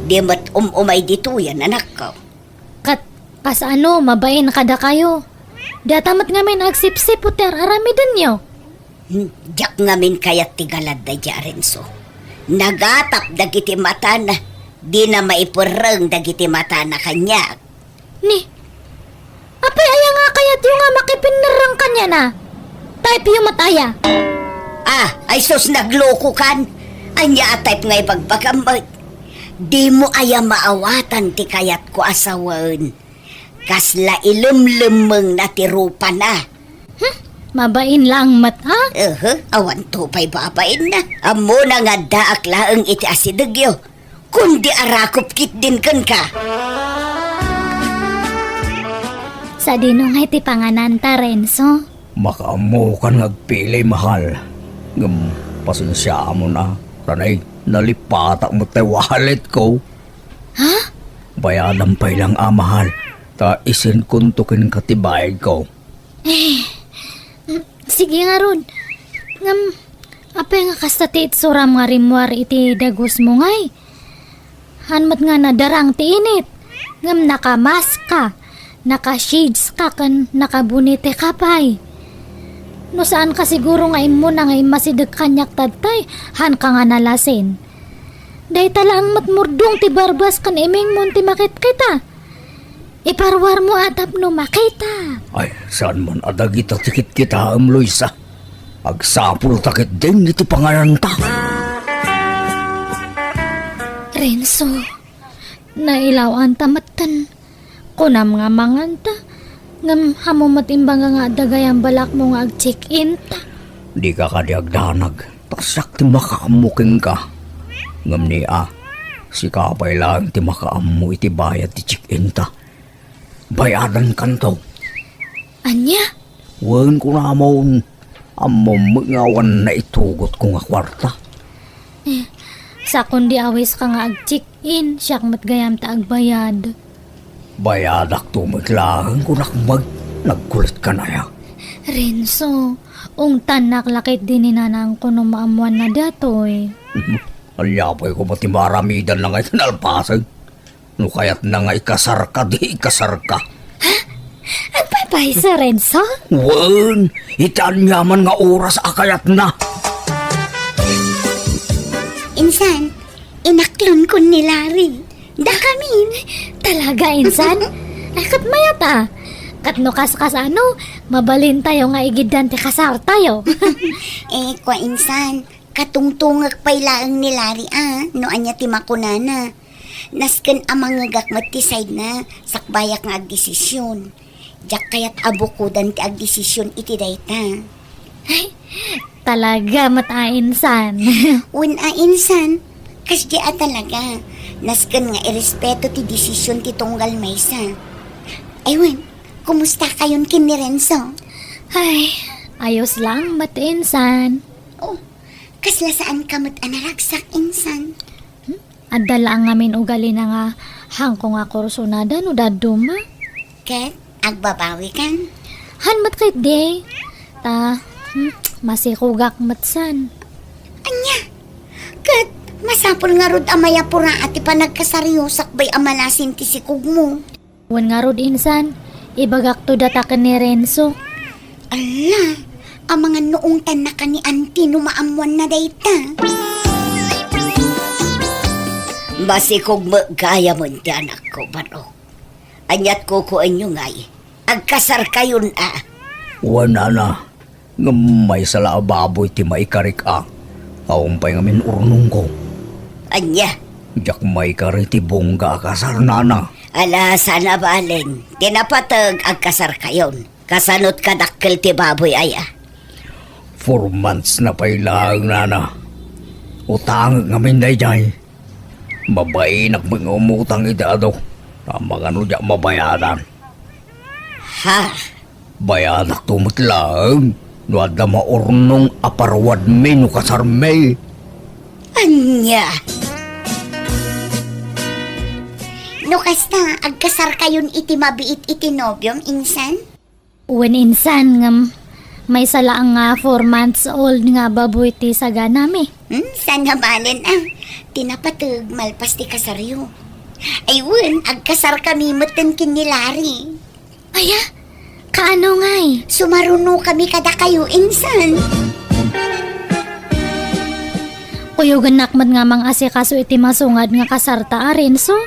Di met um-umay ditoyen, anakko. Ket kasano, mabain kadakayo? Data met ngamin agsipsiput ti ar-aramidenyo. Hmm, diak ngamin kayat ti galad daydiay a Renzo. Nagatap dagiti matana, dina maiperreng dagiti matana kaniak. Ni, apay aya nga kayatyo nga makipinnerreng kaniana? Type-yo met aya? Ah, ay sus, naglokokan. Ania a type nga ibagbagam met? Dimo aya maawatan ti kayatko a sawen. Kasla ilemlemmengna ti rupana. Hmm, mabain laeng met, a? Ehe, awanto pay babainna. Ammona nga addaak laeng iti asidegyo. Kundi arakop ketdin kenka. Sadino ngay ti pangananta, Renzo? Makaammokan nga agpili, mahal. Ngem pasensiaamon a, ta nay, nalipatak met tay walletko. Ha? Bayadam pay lang a, mahal, ta isendkonto kenka ti bayadko. Eh, mm, sige ngarud. Ngem, apay nga kasta ti itsuram nga rimmuar iti dagusmo ngay? Haan met nga nadarang ti init, ngem nakamask ka, naka-shades ka ken nakabonete ka pay. No saan ka siguro nga immuna nga immasideg kaniak tattay, haan ka nga nalasin. Dayta laeng met murdong ti barbas ken imingmon ti makitkita. Iparuarmo a tapno makita. Ay, saan man a dagita ti kitkitaem, Luisa. Agsapulta ketdin iti pangananta. Renzo, nailaw-anta metten. Kunam nga manganta, ngem ammom met imbag nga adda gayam balakmo nga ag-check-in ta. Dika kadi agdanag, ta siak ti makaammo kenka. Ngem ni a, sika pay laeng ti makaammo iti bayad ti check-in ta. Bayadankanto. Ania? Wen, kunamon, ammom met nga awan naitugotko nga kuarta. Eh, sakon di awiska nga ag-check-in, siak met gayam ta agbayad. Bayadakto met laeng, kunak met, nagkulitka aya? Renzo, ungtannak la ketdi ni nanangko no maammoanna datoy. Ania pay koma ti maaramidanna nga ikinalpasen? No kayatna nga ikasarka, di ikasarka. Agpaypayso, Renzo? Wen, iti aniaman nga oras a kayatna. Insan, inaklon kun ni Larry. Dakamin. Talaga, insan? Ay, ket mayat a. Ket no kas-, kasano, mabalintayo nga igiddan ti kasartayo. Eh, kua, insan, katungtungek pay laeng ni Larry a no ania ti makunana. Nasken a mangngegak met ti side na, sakbayak nga agdesisyon. Diak kayat a bukodan ti agdesisyon iti dayta. Ay, talaga met a insan. Wen a insan, kasdi a talaga. Nasken nga irespeto ti desisyon ti tunggal maysa. Ay wen, kumusta kayon ken ni Renzo? Ay, ayos lang met insan. Oh, kasla saanka met a naragsak insan? Hmm? Adda laeng ngamin ugalina nga hangko nga kursunada no dadduma. Ket agbabawikan? Han met ketdi. Ta, hmm, masikogak met san. Ania? Ket masapul ngarud a mayapura ti panagkasaryo sakbay a malasin ti sikogmo. Wen ngarud insan, ibagakto data ken ni Renzo. Alla, amangan no ungtannaka ni Auntie no maammoanna dayta. Masikog met gayam ti anakko, Barok. Aniat kukuenyo ngay? Agkasarkayon a. Wen, nana. Ngem maysa la a baboy ti maikarik a. Awan pay ngamin urnongko. Ania? Diak maikari ti bongga a kasar, nana. Ala, saan a balen. Ti napateg, agkasarkayon. Kasanot kadakkel ti baboy aya? Four months na pay laeng, nana. Utangek ngamin daydiay. Mabainak met nga umutang iti adu. Amangan no diak mabayadan. Ha? Bayadakto met laeng no adda maurnong a paruadmi no kasarmi. Ania? No kasta, agkasarkayon iti mabiit iti nobiom, insan? Wen, insan, ngem maysa laeng nga four months old nga baboy ti saganami. Hmm, saan a balen a. Ti napateg, malpas ti kasaryo. Ay wen, agkasarkami metten ken ni Larry. Aya? Kaano ngay? Sumarunokami kadakayo, insan. Kuyogennak met nga mangasikaso iti masungad nga kasarta a Renzo.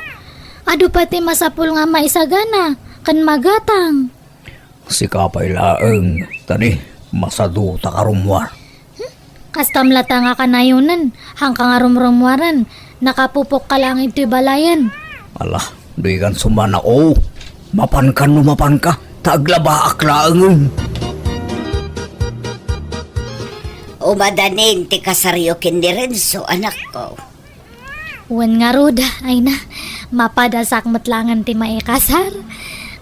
Adu pay ti masapul nga maisagana ken magatang. Sika pay laeng, ta di, masaduta ka rummuar. Hmm? Kastam latta nga kanayonen, hangka nga rumrummuaren, nakapupokka laeng iti balayen. Ala, dikan sumanao. Mapankan no mapanka, ta aglabaak laengen. Umadanin ti kasaryo ken ni Renzo, anakko. Wen ngarud, ay na, mapadasak met laengen ti maikasar.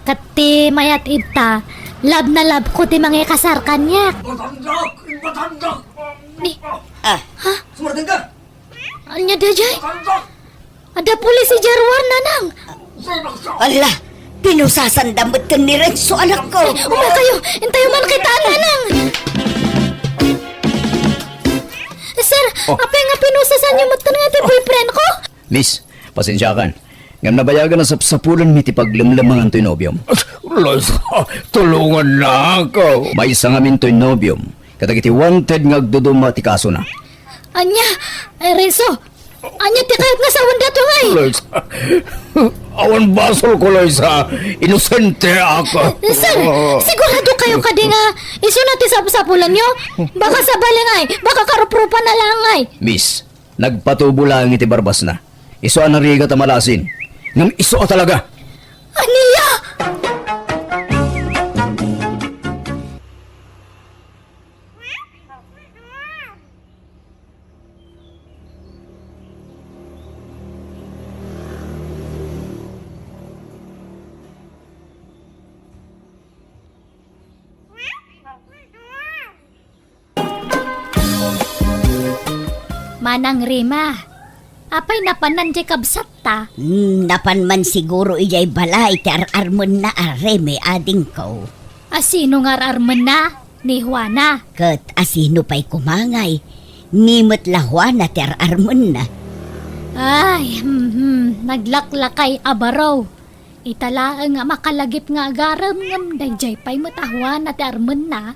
Ket ti mayat ita, love na love ko ti mangikasar kaniak. Batandak! Batandak! Ni, Ah, ha? Sumardeng ka! Ania daydiay? Batandak! Adda pulis idiay ruar, nanang! Ala, pinusasanda metten ni Renzo, anakko. Umay kayo, intayo man kitaan, nanang! Sir, Oh. apay nga pinusasanyo metten nga ti boyfriend ko? Miss, pasensiakan. Ngem nabayagan a sapsapulenmi ti paglemlemangan toy nobiom. Loisa, tulongannak. Maysa ngamin toy nobiom. Kadagiti wanted nga agduduma ti kasona. Ania? Eh, Renzo, ania ti kayat nga sawen dato ngay? Loisa, awan basolko, Loisa. Inosente ako. Sir, sigurado kayo kadi nga isuna ti sapsapulanyo? Baka sabali ngay, baka karuprupan na lang ngay. Miss, nagpatubo laeng iti barbasna. Isu a narigat a malasin. Ngem isu a talaga. Ania? Manang Rima, apay napanan diay kabsatta? Hmm, napan man siguro idiay balay ti ar-armenna a Reme, adingko. A sino nga ar-armenna? Ni Juana. Ket a sino pay koma ngay? Ni met la Juana ti ar-armenna. Ay, mhm, naglaklakay a baro. Ita laeng a makalagip nga agarem ngem daydiay pay met a Juana ti armenna.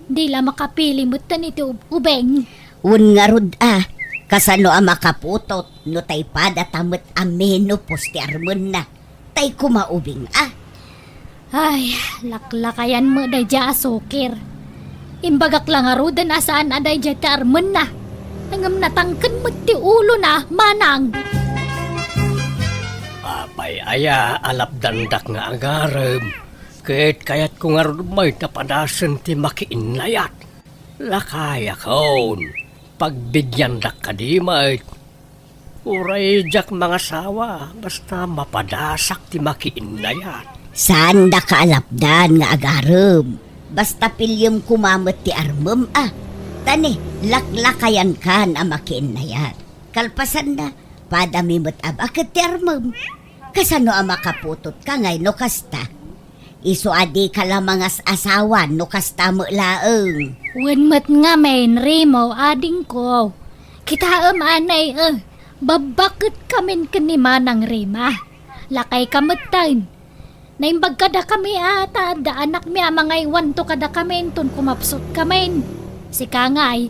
Di la makapili metten iti ub-, ubing. Wen ngarud a, kasano a makaputot no tay padata met a menopause ti armenna? Tay koma ubing a. Ay, laklakayan met daydiay a sukir. Imbagak la ngaruden a saan a daydiay ti armenna. Ngem natangken met ti ulona, manang. Apay aya a lapdandak nga agarem, ket kayatko ngarud met a padasen ti makiinnayat. Lakayakon, pagbigiandak kadi met. Uray diak mangasawa, basta mapadasak ti makiinnayat. Saandaka a lapdan nga agarem. Basta piliem koma met ti armem a. Ta ni, laklakayankan a makiinnayat. Kalpasanna, padami met a baket ti armem. Kasano a makaputotka ngay no kasta? Isu a dika la mangas-asawa no kasta met laeng. Wen met ngamin, Remo, adingko. Kitaem anay, eh, babbaketkamin ken ni Manang Rema. Lakayka metten. Naimbag kadakami a ta adda anakmi a mangaywanto kadakami inton kumapsutkamin. Sika ngay,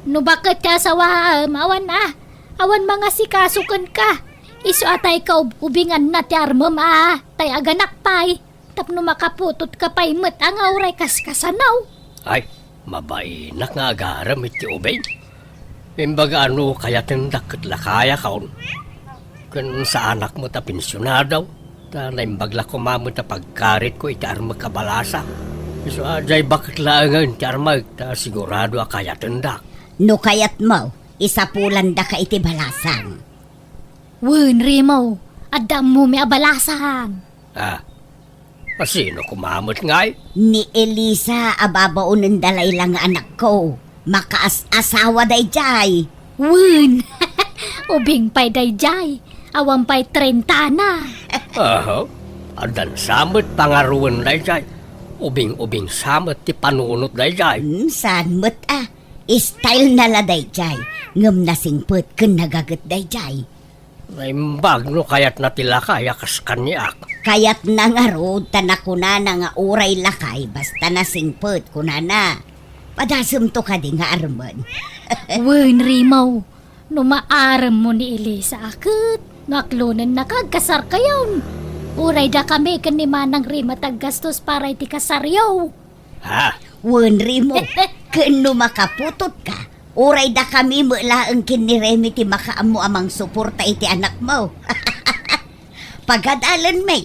no baket ti asawaem, awan a, awan mangasikaso kenka. Isu a tay kaub-ubinganna ti armem a, tay aganak pay. Tapno makaputotka pay met a nga uray kaskasano. Ay, mabainak nga agarem iti ubing. Imbaga no kayatendak ket lakayakon. Ken saanak met a pensionado, ta naimbag la koma met a pagkaritko iti armek a balasa. Isu a diay baket laengen ti armek, ta sigurado a kayatendak. No kayatmo, isapulandaka iti balasang. Wen, Remo, adda ammomi a balasang. Ah, a sino koma met ngay? Ni Elisa a babaonenda layla nga anakko. Makaas-asawa daydiay. Wen, ubing pay daydiay. Awan pay trentana. Aha, addan sa met pangaruwen daydiay. Ubing-ubing sa met ti panunot daydiay. Hmm, saan met a. Style na la daydiay, ngem nasingpet ken nagaget daydiay. Naimbag no kayatna ti lakay a kas kaniak. Kayatna ngarud ta nakunana nga uray lakay basta nasingpet, kunana. Padasemto kadi nga armen. Wen, Remo, no maaremmo ni Elisa a ket no aklonenna ka agkasarkayon. Uray dakami ken ni Manang Rema ti aggastos para iti kasaryo. Ha? Wen, Remo, ken no makaputotka, uray dakami met laeng ken ni Remi ti makaammo a mangsuporta iti anakmo. Pagadalenmi,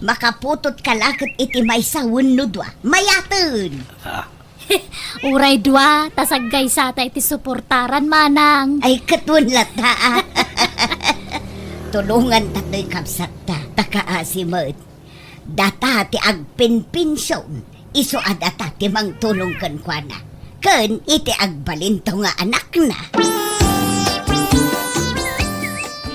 makaputotka la ket iti maysa wenno dua. Mayaten! Ha? Uray dua, ta saggaysata iti suportaran, manang. Ay, ket wen latta, a. Tulonganta toy kabsatta, ta kaasi met. Data ti agpinpension, isu a data ti mangtulong kenkuana, ken iti agbalinto nga anakna.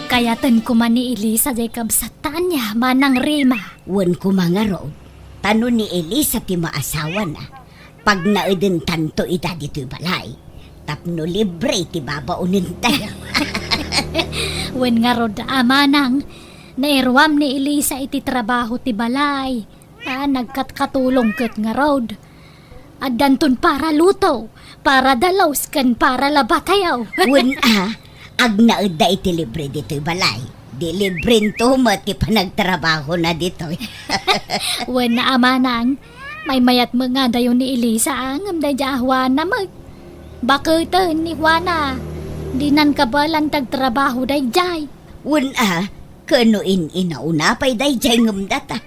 Kayaten koma ni Elisa diay kabsatta, ania, Manang Rema? Wen koma ngarud, ta no ni Elisa ti maasawana, pagnaedentanto ida ditoy balay, tapno libre ti babaonentayo. Wen ngarud a, manang, nairuam ni Elisa iti trabaho ti balay. A, nagkatkatulong ket ngarud. Addanton para luto, para dalos, ken para labatayo. Wen a, agnaedda iti libre ditoy balay. Di librento met ti panagtrabahona ditoy. Wen a, manang, maymayat met nga adayo ni Elisa, a, ngem daydiay a Juana met. Baketen ni Juana, dinan kabaelan ti agtrabaho daydiay. Wen a, ken no in-inauna pay daydiay ngem data.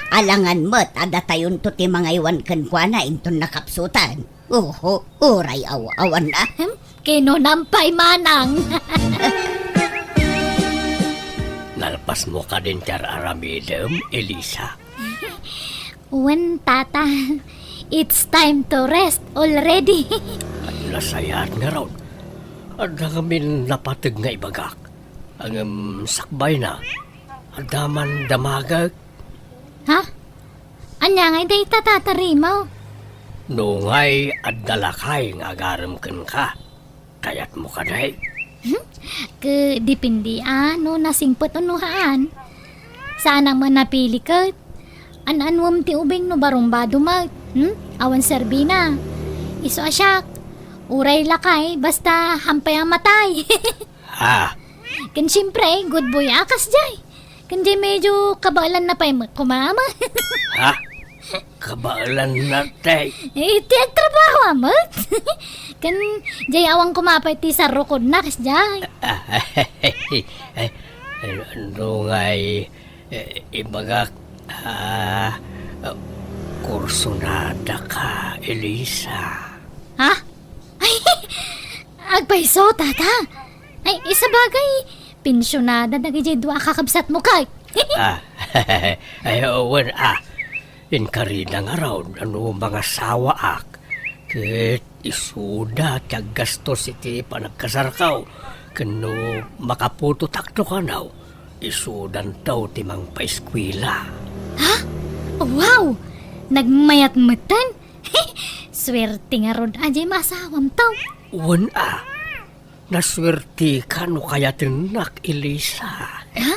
Alangan met a datayonto ti mangaywan kenkuana inton nakapsutan. Oho, uray aw-awan a. Hmm? Kinunam pay, manang. Nalpasmo kadin ti ar-aramidem, Elisa? Wen, tata. It's time to rest already. Nasayaat ngarud. Adda ngamin napateg nga ibagak. Ngem sakbayna, adda man damagek. Ha? Ania ngay dayta, Tata Remo? No ngay adda lakay nga agarem kenka, Kayatmo kadi? Hmm? Ket depende a no nasingpet wenno haan. Saanak met napili ket. An-anuem ti ubing no barumbado met. Hmm? Awan serbina. Isu a siak. Uray lakay, basta hampay a matay. Ah, Ken siempre, good boy a kasdiay. Ken diay medyo kabaelanna pay met koma, ama. Ha? Kabaelanna, tay? Eh, ti agtrabaho a met. Ken diay awan koma pay ti sarrukodna kasdiay. Ay, ano ngay, eh, ibagak, ah, kursunada ka, Elisa. Ha? Ay, agpayso, tata. Ay, isabagay, pensionada dagidiay dua a kakabsatmo kay. Ah, ay, wen, ah. Inkarida ngarud a no mangasawaak, ket isuda ti aggastos iti panagkasarko, ken no makaputotak no kano, isudanto ti mangpaeskuela. Ha? Wow! Nagmayat metten? Suerte ngarud a diay maasawam, taw. Wen a, nasuerteka no kayatennak, Elisa. Ha?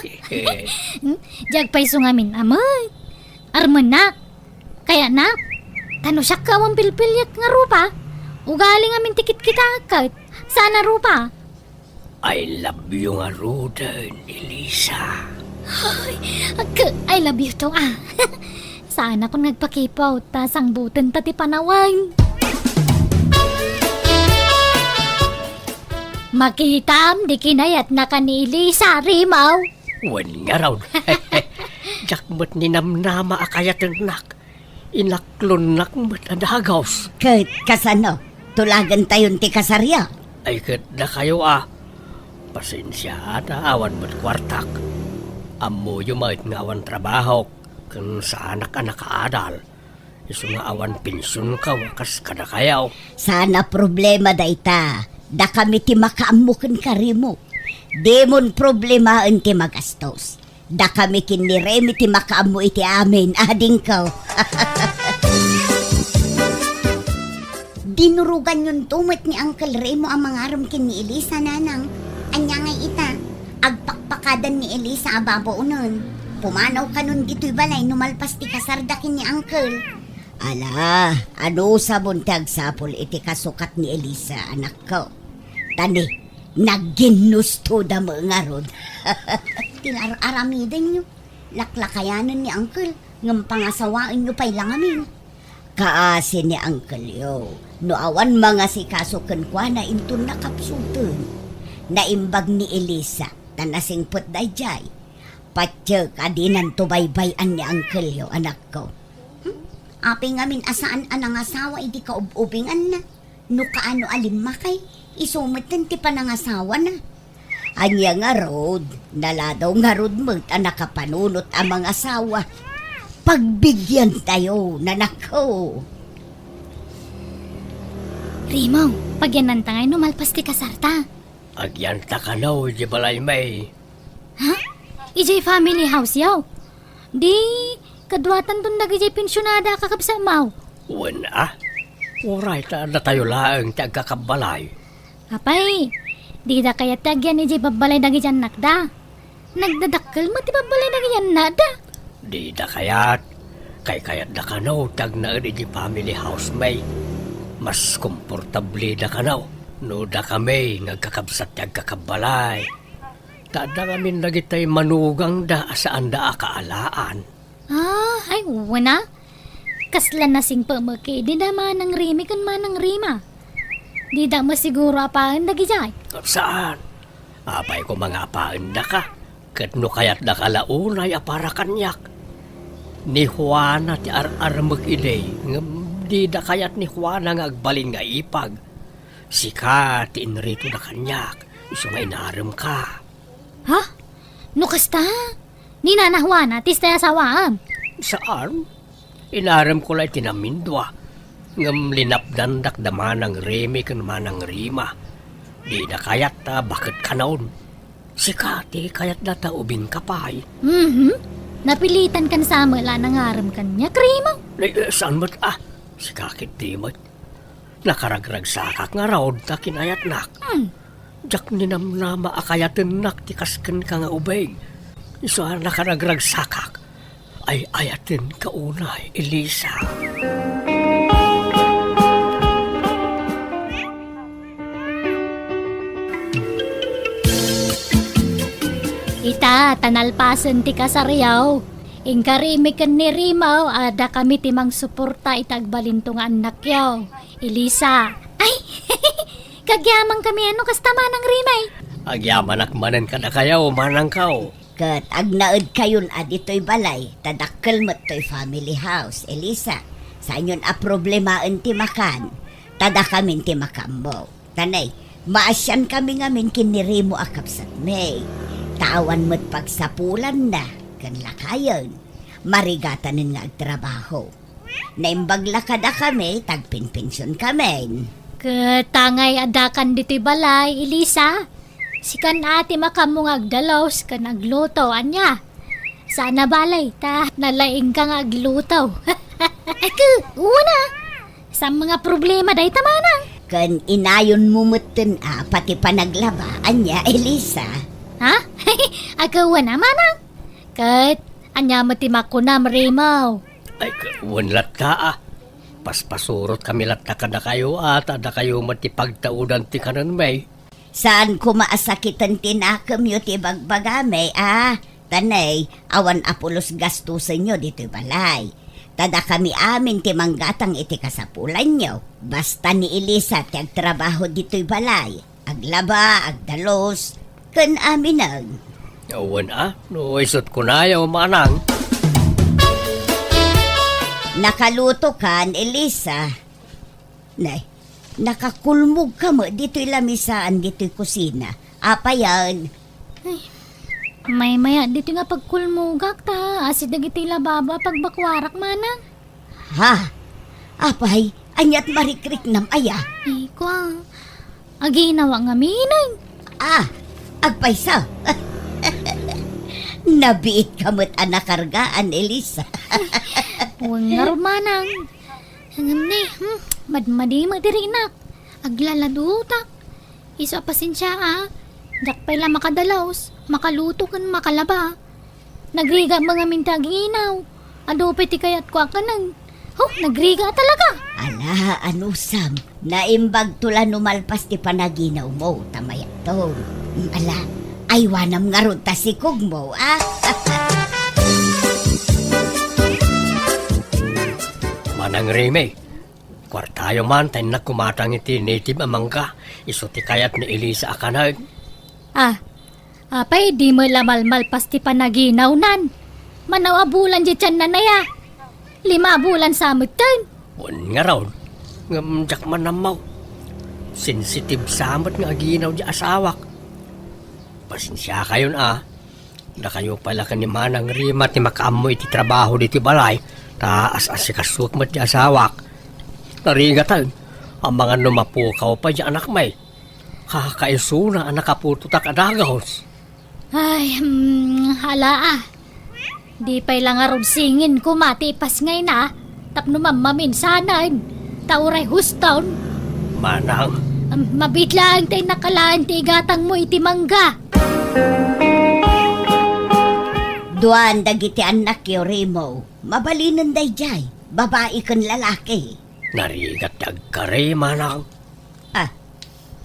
Hmm? Diay agpayso ngamin, amay. Armennak. Kayatnak. Ta no siak ket awan pilpiliek nga rupa. Ugali ngamin ti kitkitaek ket. Saan a rupa? I love you ngaruden, Elisa. Ay, ag-, I love you too, ah. Saanak nga agpakipot, ta sangbutenta ti panawen. Makitam, di kinayatnaka ni Elisa, Rimaw. Wen ngarud. Diak met ninamnama a kayatennak. Inaklonnak met a dagus. Ket kasano? Tulagentayon ti kasaryo? Ay, ket dakayo a. Pasensia ta awan met kuartak. Ammoyo met nga awan trabahok, ken saanak a nakaadal. Isu nga awan pensionko a kas kadakayo. Saan a problema dayta. Dakami ti makaammo kenka, Rimo. Dimon problemaen ti magastos. Dakami ken ni Remy ti makaammo iti amin, adingko. Dinuroganyonto met ni Uncle Remo a mangarem ken ni Elisa, nanang. Ania ngay ita, agpakpakadan ni Elisa a babaonen. Pumanaw kanon ditoy balay no malpas ti kasarda ken ni Uncle. Ala, anusabon ti agsapul iti kasukat ni Elisa, anakko. Ta ni, nagginnustoda met ngarud. Ti ar-aramidenyo, laklakayanen ni Uncle, ngem pangasawaenyo pay la ngamin. Kaasi ni Uncle-yo, no awan mangasikaso kenkuana inton nakapsuten. Naimbag ni Elisa, ta nasingpet daydiay. Patiek a dinanto baybay-an ni Uncle-yo, anakko. Hmm? Apay ngamin a saan a nangasawa idi kaub-ubinganna? No kaano a limmakay, isu metten ti panangasawana. Ania ngarud, naladaw ngarud met a nakapanunot a mangasawa. Pagbigiantayo, nanakko. Rimaw, pagiannanta ngay no malpas ti kasarta. Agyanta kano idiay balaymi. Ha? Idiay family house-yo? Di, kaduatanton dagidiay pensionada a kakabsatmo? Wen a. Uray ta addatayo laeng ti agkakabbalay. Apay, dida kayat ti agyan idiay babbalay dagidiay annakda? Nagdadakkel met ti babbalay dagidiay annakda. Dida kayat. Kaykayatda kano ti agnaed idiay family house-mi. Mas komportableda kano no dakami nga agkakabsat ti agkakabbalay. Ta adda ngamin dagiti manugangda a saanda a kaalaan. Ah, ay, wen a. Kasla nasingpet met idi da Manang Remy ken Manang Rima. Dida met siguro apaen dagidiay. Saan? Apay koma nga apaendaka? Ket no kayatdaka la unay a para kaniak. Ni Juana ti ar-armek idi, ngem dida kayat ni Juana nga agbalin nga ipag. Sika ti inritoda kaniak, isu nga inaremka. Ha? No kasta, ni Nana Juana ti isu ti asawaam? Saan? Inaremko la iti namindua, ngem linapdandak da Manang Remy ken Manang Rima. Dida kayat ta baket kanon. Sika ti kayatda ta ubingka pay. Mhm. Napilitan kan sa met la nangarem kaniak, Rima. Ay, eh, saan met, ah? Sika ketdi met. Nakaragragsakak ngarud ta kinayatnak. Hmm. Diak ninamnama a kayatennak ti kas kenka nga ubing. Isu a nakaragragsakak. Ay-ayatenka unay, Elisa. Ita, ta nalpasen ti kasaryo. Inkarimi ken ni Remo a dakami ti mangsuporta iti agbalinto nga annakyo, Elisa. Ay, kagyamankami a no kasta, Manang Remo. Agyamanak manen kadakayo, manangko. Ket agnaedkayon a ditoy balay, ta dakkel met toy family house, Elisa. Saanyon a problemaen ti makan, ta dakamin ti makaammo. Tanay, maasiankami ngamin ken ni Remo a kabsatmi. Ta awan met pagsapulanna ken lakayen. Marigatanen nga agtrabaho. Naimbag la kadakami, tagpenpensionkamin. Ket tangay addakan ditoy balay, Elisa. Sikan a ti makaammo nga agdalus ken agluto, ania? Saan a bale, ta nalaingka nga agluto. Ket, una, saan nga problema dayta, Manang? Ken inayonmo metten a pati panaglaba, ania, Elisa? Ha? Ket wen a, Manang. Ket, ania met ti makunam, Remo? Ay, ket wen latta a. Paspasurotkami latta kadakayo a, ta dakayo met ti pagtaudan ti kanenmi. Saan koma a sakiten ti nakemyo ti bagbagami a, tanay, awan a pulos gastusenyo ditoy balay. Ta dakami amin ti manggatang iti kasapulanyo. Basta ni Elisa ti agtrabaho ditoy balay. Aglaba, agdalus, ken aminen. Wen a, no isut' kunayo, Manang. Nakalutokan, Elisa. Nay, nakakulmogka met ditoy lamisaan ditoy kusina. Apayen? Ay, maymayat ditoy nga pagkulmogak ta asi dagiti lababo a pagbakuarak, Manang. Ha? Apay, aniat marikriknam aya? Ay, kua, aginawak ngaminen. Ah, agpayso. Nabiitka met a nakargaan, Elisa. Wen ngarud, Manang. Ngem ni, hmm, madmadi met dirinak. Aglaladutak. Isu a pasensia a. Diak pay la makadalus, makaluto ken makalaba. Nagrigat met ngamin ti aginaw. Adu pay ti kayatko a kanen. Huh, nagrigat talaga. Ala, anusam. Naimbagto la no malpas ti panaginawmo, ta mayatto. Mm, ala, aywanam ngarud ta sikogmo, ah. Manang Remo, kuartayo man ta innak kumatang iti native a mangga, isu ti kayat ni Elisa a kanen. Ah, apay, di met la malmalpas ti panaginawnan. Manaw a bulan di tianna aya. Lima a bulan sa metten. Wen ngarud, ngem diak man ammo. Sensitive sa met nga aginaw di asawak. Pasensiakayon a. Dakayo pay la ken ni Manang Remo ti makaammo iti trabaho ditoy balay, ta as-asikasok met ti asawak. Narigaten, amangan no mapukaw pay ti anakmi. Kakaisuna a nakaputotak a dagus. Ay, hmm, ala a. Di pay la ngarud singin koma ti ipasngayna tapno mammaminsanen, ta uray huston. Manang. Am, mabiit laeng ta innak alaen ti igatangmo iti mangga. Duan dagiti annakyo, Remo. Mabalinen daydiay, babai ken lalaki. Narigat ti agkari, Manang. Ah,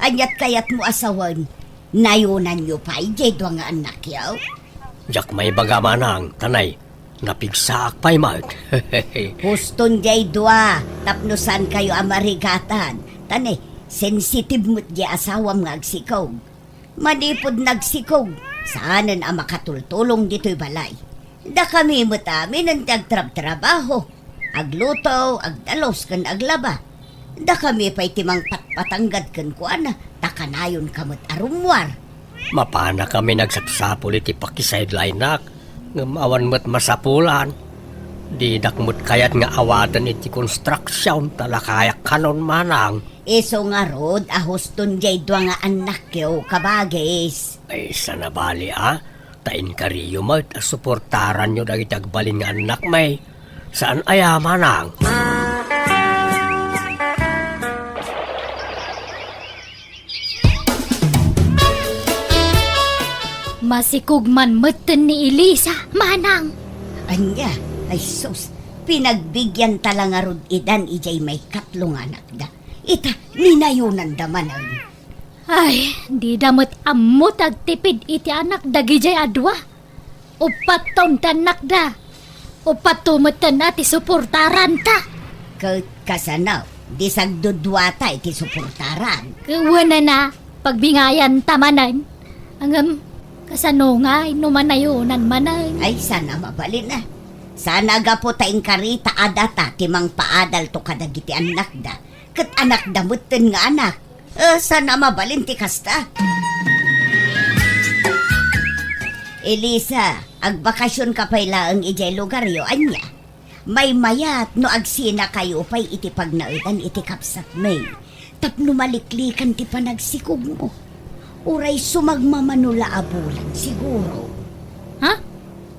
aniat kayatmo a sawen? Nayonanyo pay diay dua nga annakyo? Diak maibaga, Manang, ta nay, napigsaak pay met. Huston diay dua, tapno saankayo a marigatan. Ta nay, sensitive met diay asawam nga agsikog. Manipud nagsikog, saanen a makatultulong ditoy balay. Dakami met aminen ti agtrabtrabaho, agluto, agdalus, ken aglaba. Dakami pay ti mangpatpatanggad kenkuana, ta kanayonka met a rummuar. Mapanakami nagsapsapul iti pakisideline-ak, ngem awan met masapulan. Dinak met kayat nga awaten iti konstruksion, ta lakayak kanon, Manang. Isu ngarud a huston diay dua nga annakyo, kabagis. Ay, saan a bali a, ta inkariyo met a suportaranyo dagiti agbalin nga annakmi. Saan aya, Manang? Masikog man metten ni Elisa, manang. Ania, ay sus, pinagbigyan ta la ngarud idan idiay maikatlo nga anakda. Ita, ninayonanda manen. Ay, dida met ammo ti agtipid iti anak dagidiay a dua. Uppat ton ti annakda. Uppat metten a ti suportaranta. Ket kasano, di sagduduata iti suportaran? Kuenana, pagbingayanta manen. Ngem, kasano ngay no manayonan manen? Ay, saan a mabalin a. Saan a gapu ta inkarita a data ti mangpaadalto kadagiti annakda, ket anakda metten nga anak. Eh, saan a mabalin ti kasta? Elisa, agbakasionka pay laeng idiay lugaryo, ania? Maymayat no agsinakayo pay iti pagnaedan iti kabsatmi tapno maliklikan ti panagsikogmo. Uray sumagmamano la a bulan, siguro. Ha?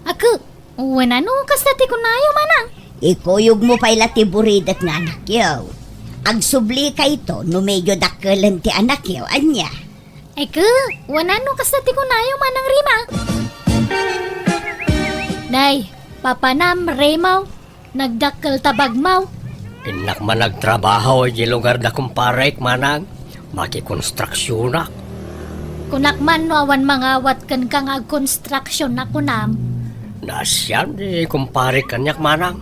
Aku, wenno kasta ti kunayo, manang? Ikuyogmo pay la ti buridet nga anakyo. Agsublikayo no medyo dakkelen ti anakyo, ania? Eke, wenno kasta ti kunayo, Manang Rima? Nay, papanam, Rimaw, nagdakkel ta bagmaw. Innak man agtrabaho idiay lugar da kumparek, manang, makikonstruksionak. Kunak man no awan mangawat kenka nga agkonstruksion a kunam. Naasian ti kumparek kaniak, manang.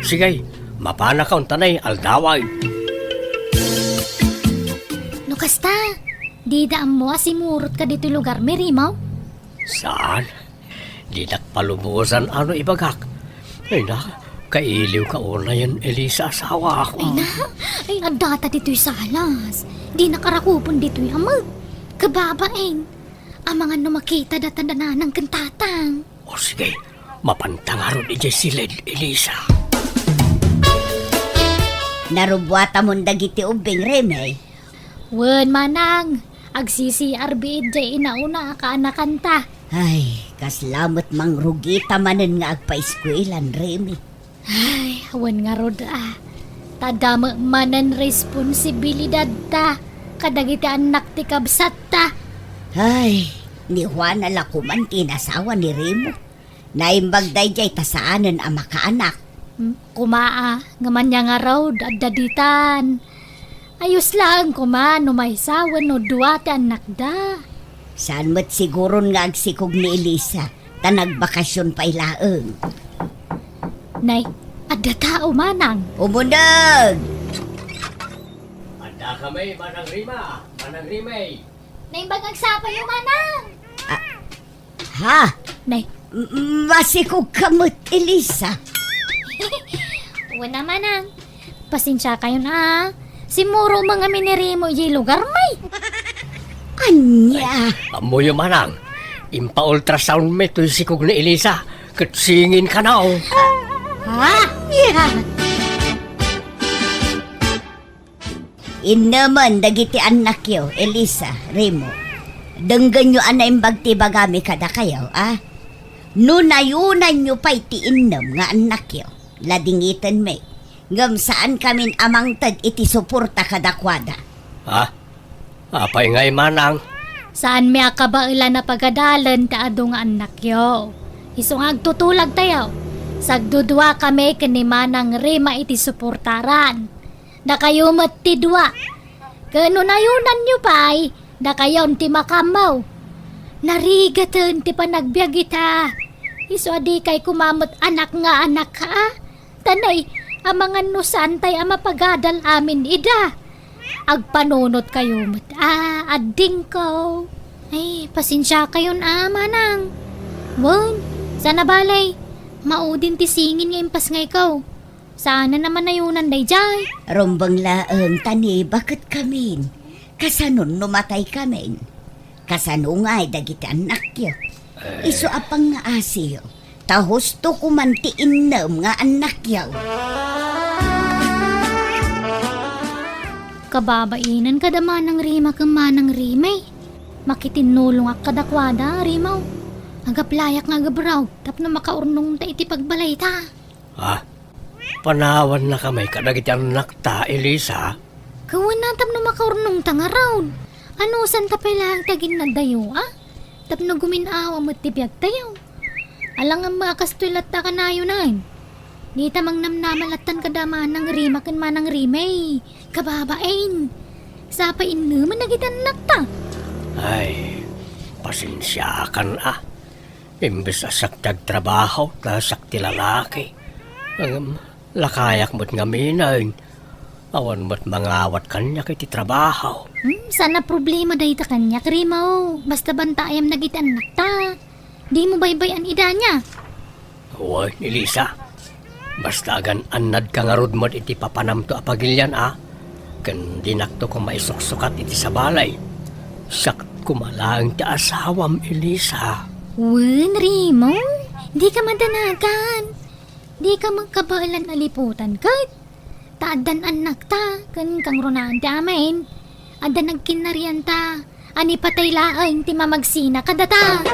Sige, mapanaka unta nay, aldaway. No kasta, dida ammo a simurotka ditoy lugarmi, Rimaw? Saan? Dinak palubosan a no ibagak. Ay na, kailiwka unayen, Elisa, asawak. Ay na, ay, addata ditoy salas. Dinak arakupen ditoy a met. Kababain. Amangan no makita data da nanang ken tatang. O sige, mapanta ngarud idiay siled, Elisa. Narubbuatamon dagiti ubbing, Reme. Wen, manang, agsi-C R B idiay inauna a kaanakanta. Ay, kasla met mangrugita manen nga agpaeskuelan, Reme. Ay, wen ngarud a. Ta dame manen responsibilidadta kadagiti annak ti kabsatta. Ay, ni Juana la koman ti inasawa ni Remo. Naimbag daydiay ta saanen a makaanak. Hmm, koma a, ngem ania ngarud, adda ditan. Ayos laeng koma no maysa wenno dua ti annakda. Saan met siguron nga agsikog ni Elisa, ta nagbakasion pay laeng. Nay, adda tao, manang. Umuneg! Adda kami, Manang Rima, Manang Rimay. Naimbag agsapayo, manang. Ah, Ha? Nay. M-, masikog ka met, Elisa. Wen a, manang. Pasensiakayon a. Simmuro met ngamin ni Remo idiay lugarmi. Ania? Ammoyo, manang. Impa-ultrasound mi toy sikog ni Elisa. Ket singin kano. Ha? Ania? Innemen dagiti annakyo, Elisa, Remo. Denggenyo a naimbag ti ibagami kadakayo, a? No nayonanyo pay ti innem nga annakyo, ladingitenmi. Ngem saankamin a mangted iti suporta kadakuada. Ha? Apay ngay, manang? Saanmi a kabaelan a pagadalen ti adu nga annakyo. Isu nga agtutulagtayo. Sagduduakami ken ni Manang Rima iti suportaran. Dakayo met ti dua. Ken no nayonanyo pay, dakayon ti makammaw. Narigaten ti panagbiag ita. Isu a dikay koma met anak nga anak, a? Ta nay, amangan no saantay a mapagadal amin ida. Agpanunotkayo met, a, addingko. Ay, pasensiakayon a, manang. Wen, saan a bale. Maudin ti singin nga impasngayko. Saanen a manayonan daydiay. Rumbeng laeng ta ni baketkamin. Kasanon no mataykamin? Kasano ngay dagiti annakyo? Isu a pangngaasiyo, ta husto koman ti innem nga annakyo. Kababainen kada Manang Rima ken Manang Rimay. Makitinnulongak kadakuada, Rimaw. Agaplayak nga agabroad tapno makaurnongta iti pagbalayta. Ha? Panawannakami kadagiti annakta, Elisa? Kawen, tapno makaurnongta ngarud. Anusanta pay laeng ti aginnadayo, a? Tapno gumin-awa met ti biagtayo. Alangan a kastoy latta kanayonan. Dita mangnamnama lattan kada Manang Rima ken Manang Rimay. Kababain. Sapay innemen dagiti annakta. Ay, pasensiakan a. Imbes a siak ti agtrabaho, ta siak ti lalaki. Ngem, lakayak met ngamin. Awan met mangawat kaniak iti trabaho. Hmm, saan a problema dayta kaniak, Rima, o. Basta bantayam dagiti annakta. Dimo baybay-an idania. Wen, Elisa. Basta agan-annadka ngarud met iti papanamto a pagilian a. Ken dinakto koma isuksukat iti sabali. Siak koma laeng ti asawam, Elisa. Wen, Rima, dika madanagan. Dika met kabaelan a liputan ket. Ta addan annakta, ken kangrunaan ti amin. Adda nagkinnarianta, a ni patay laeng ti mamagsina kadata.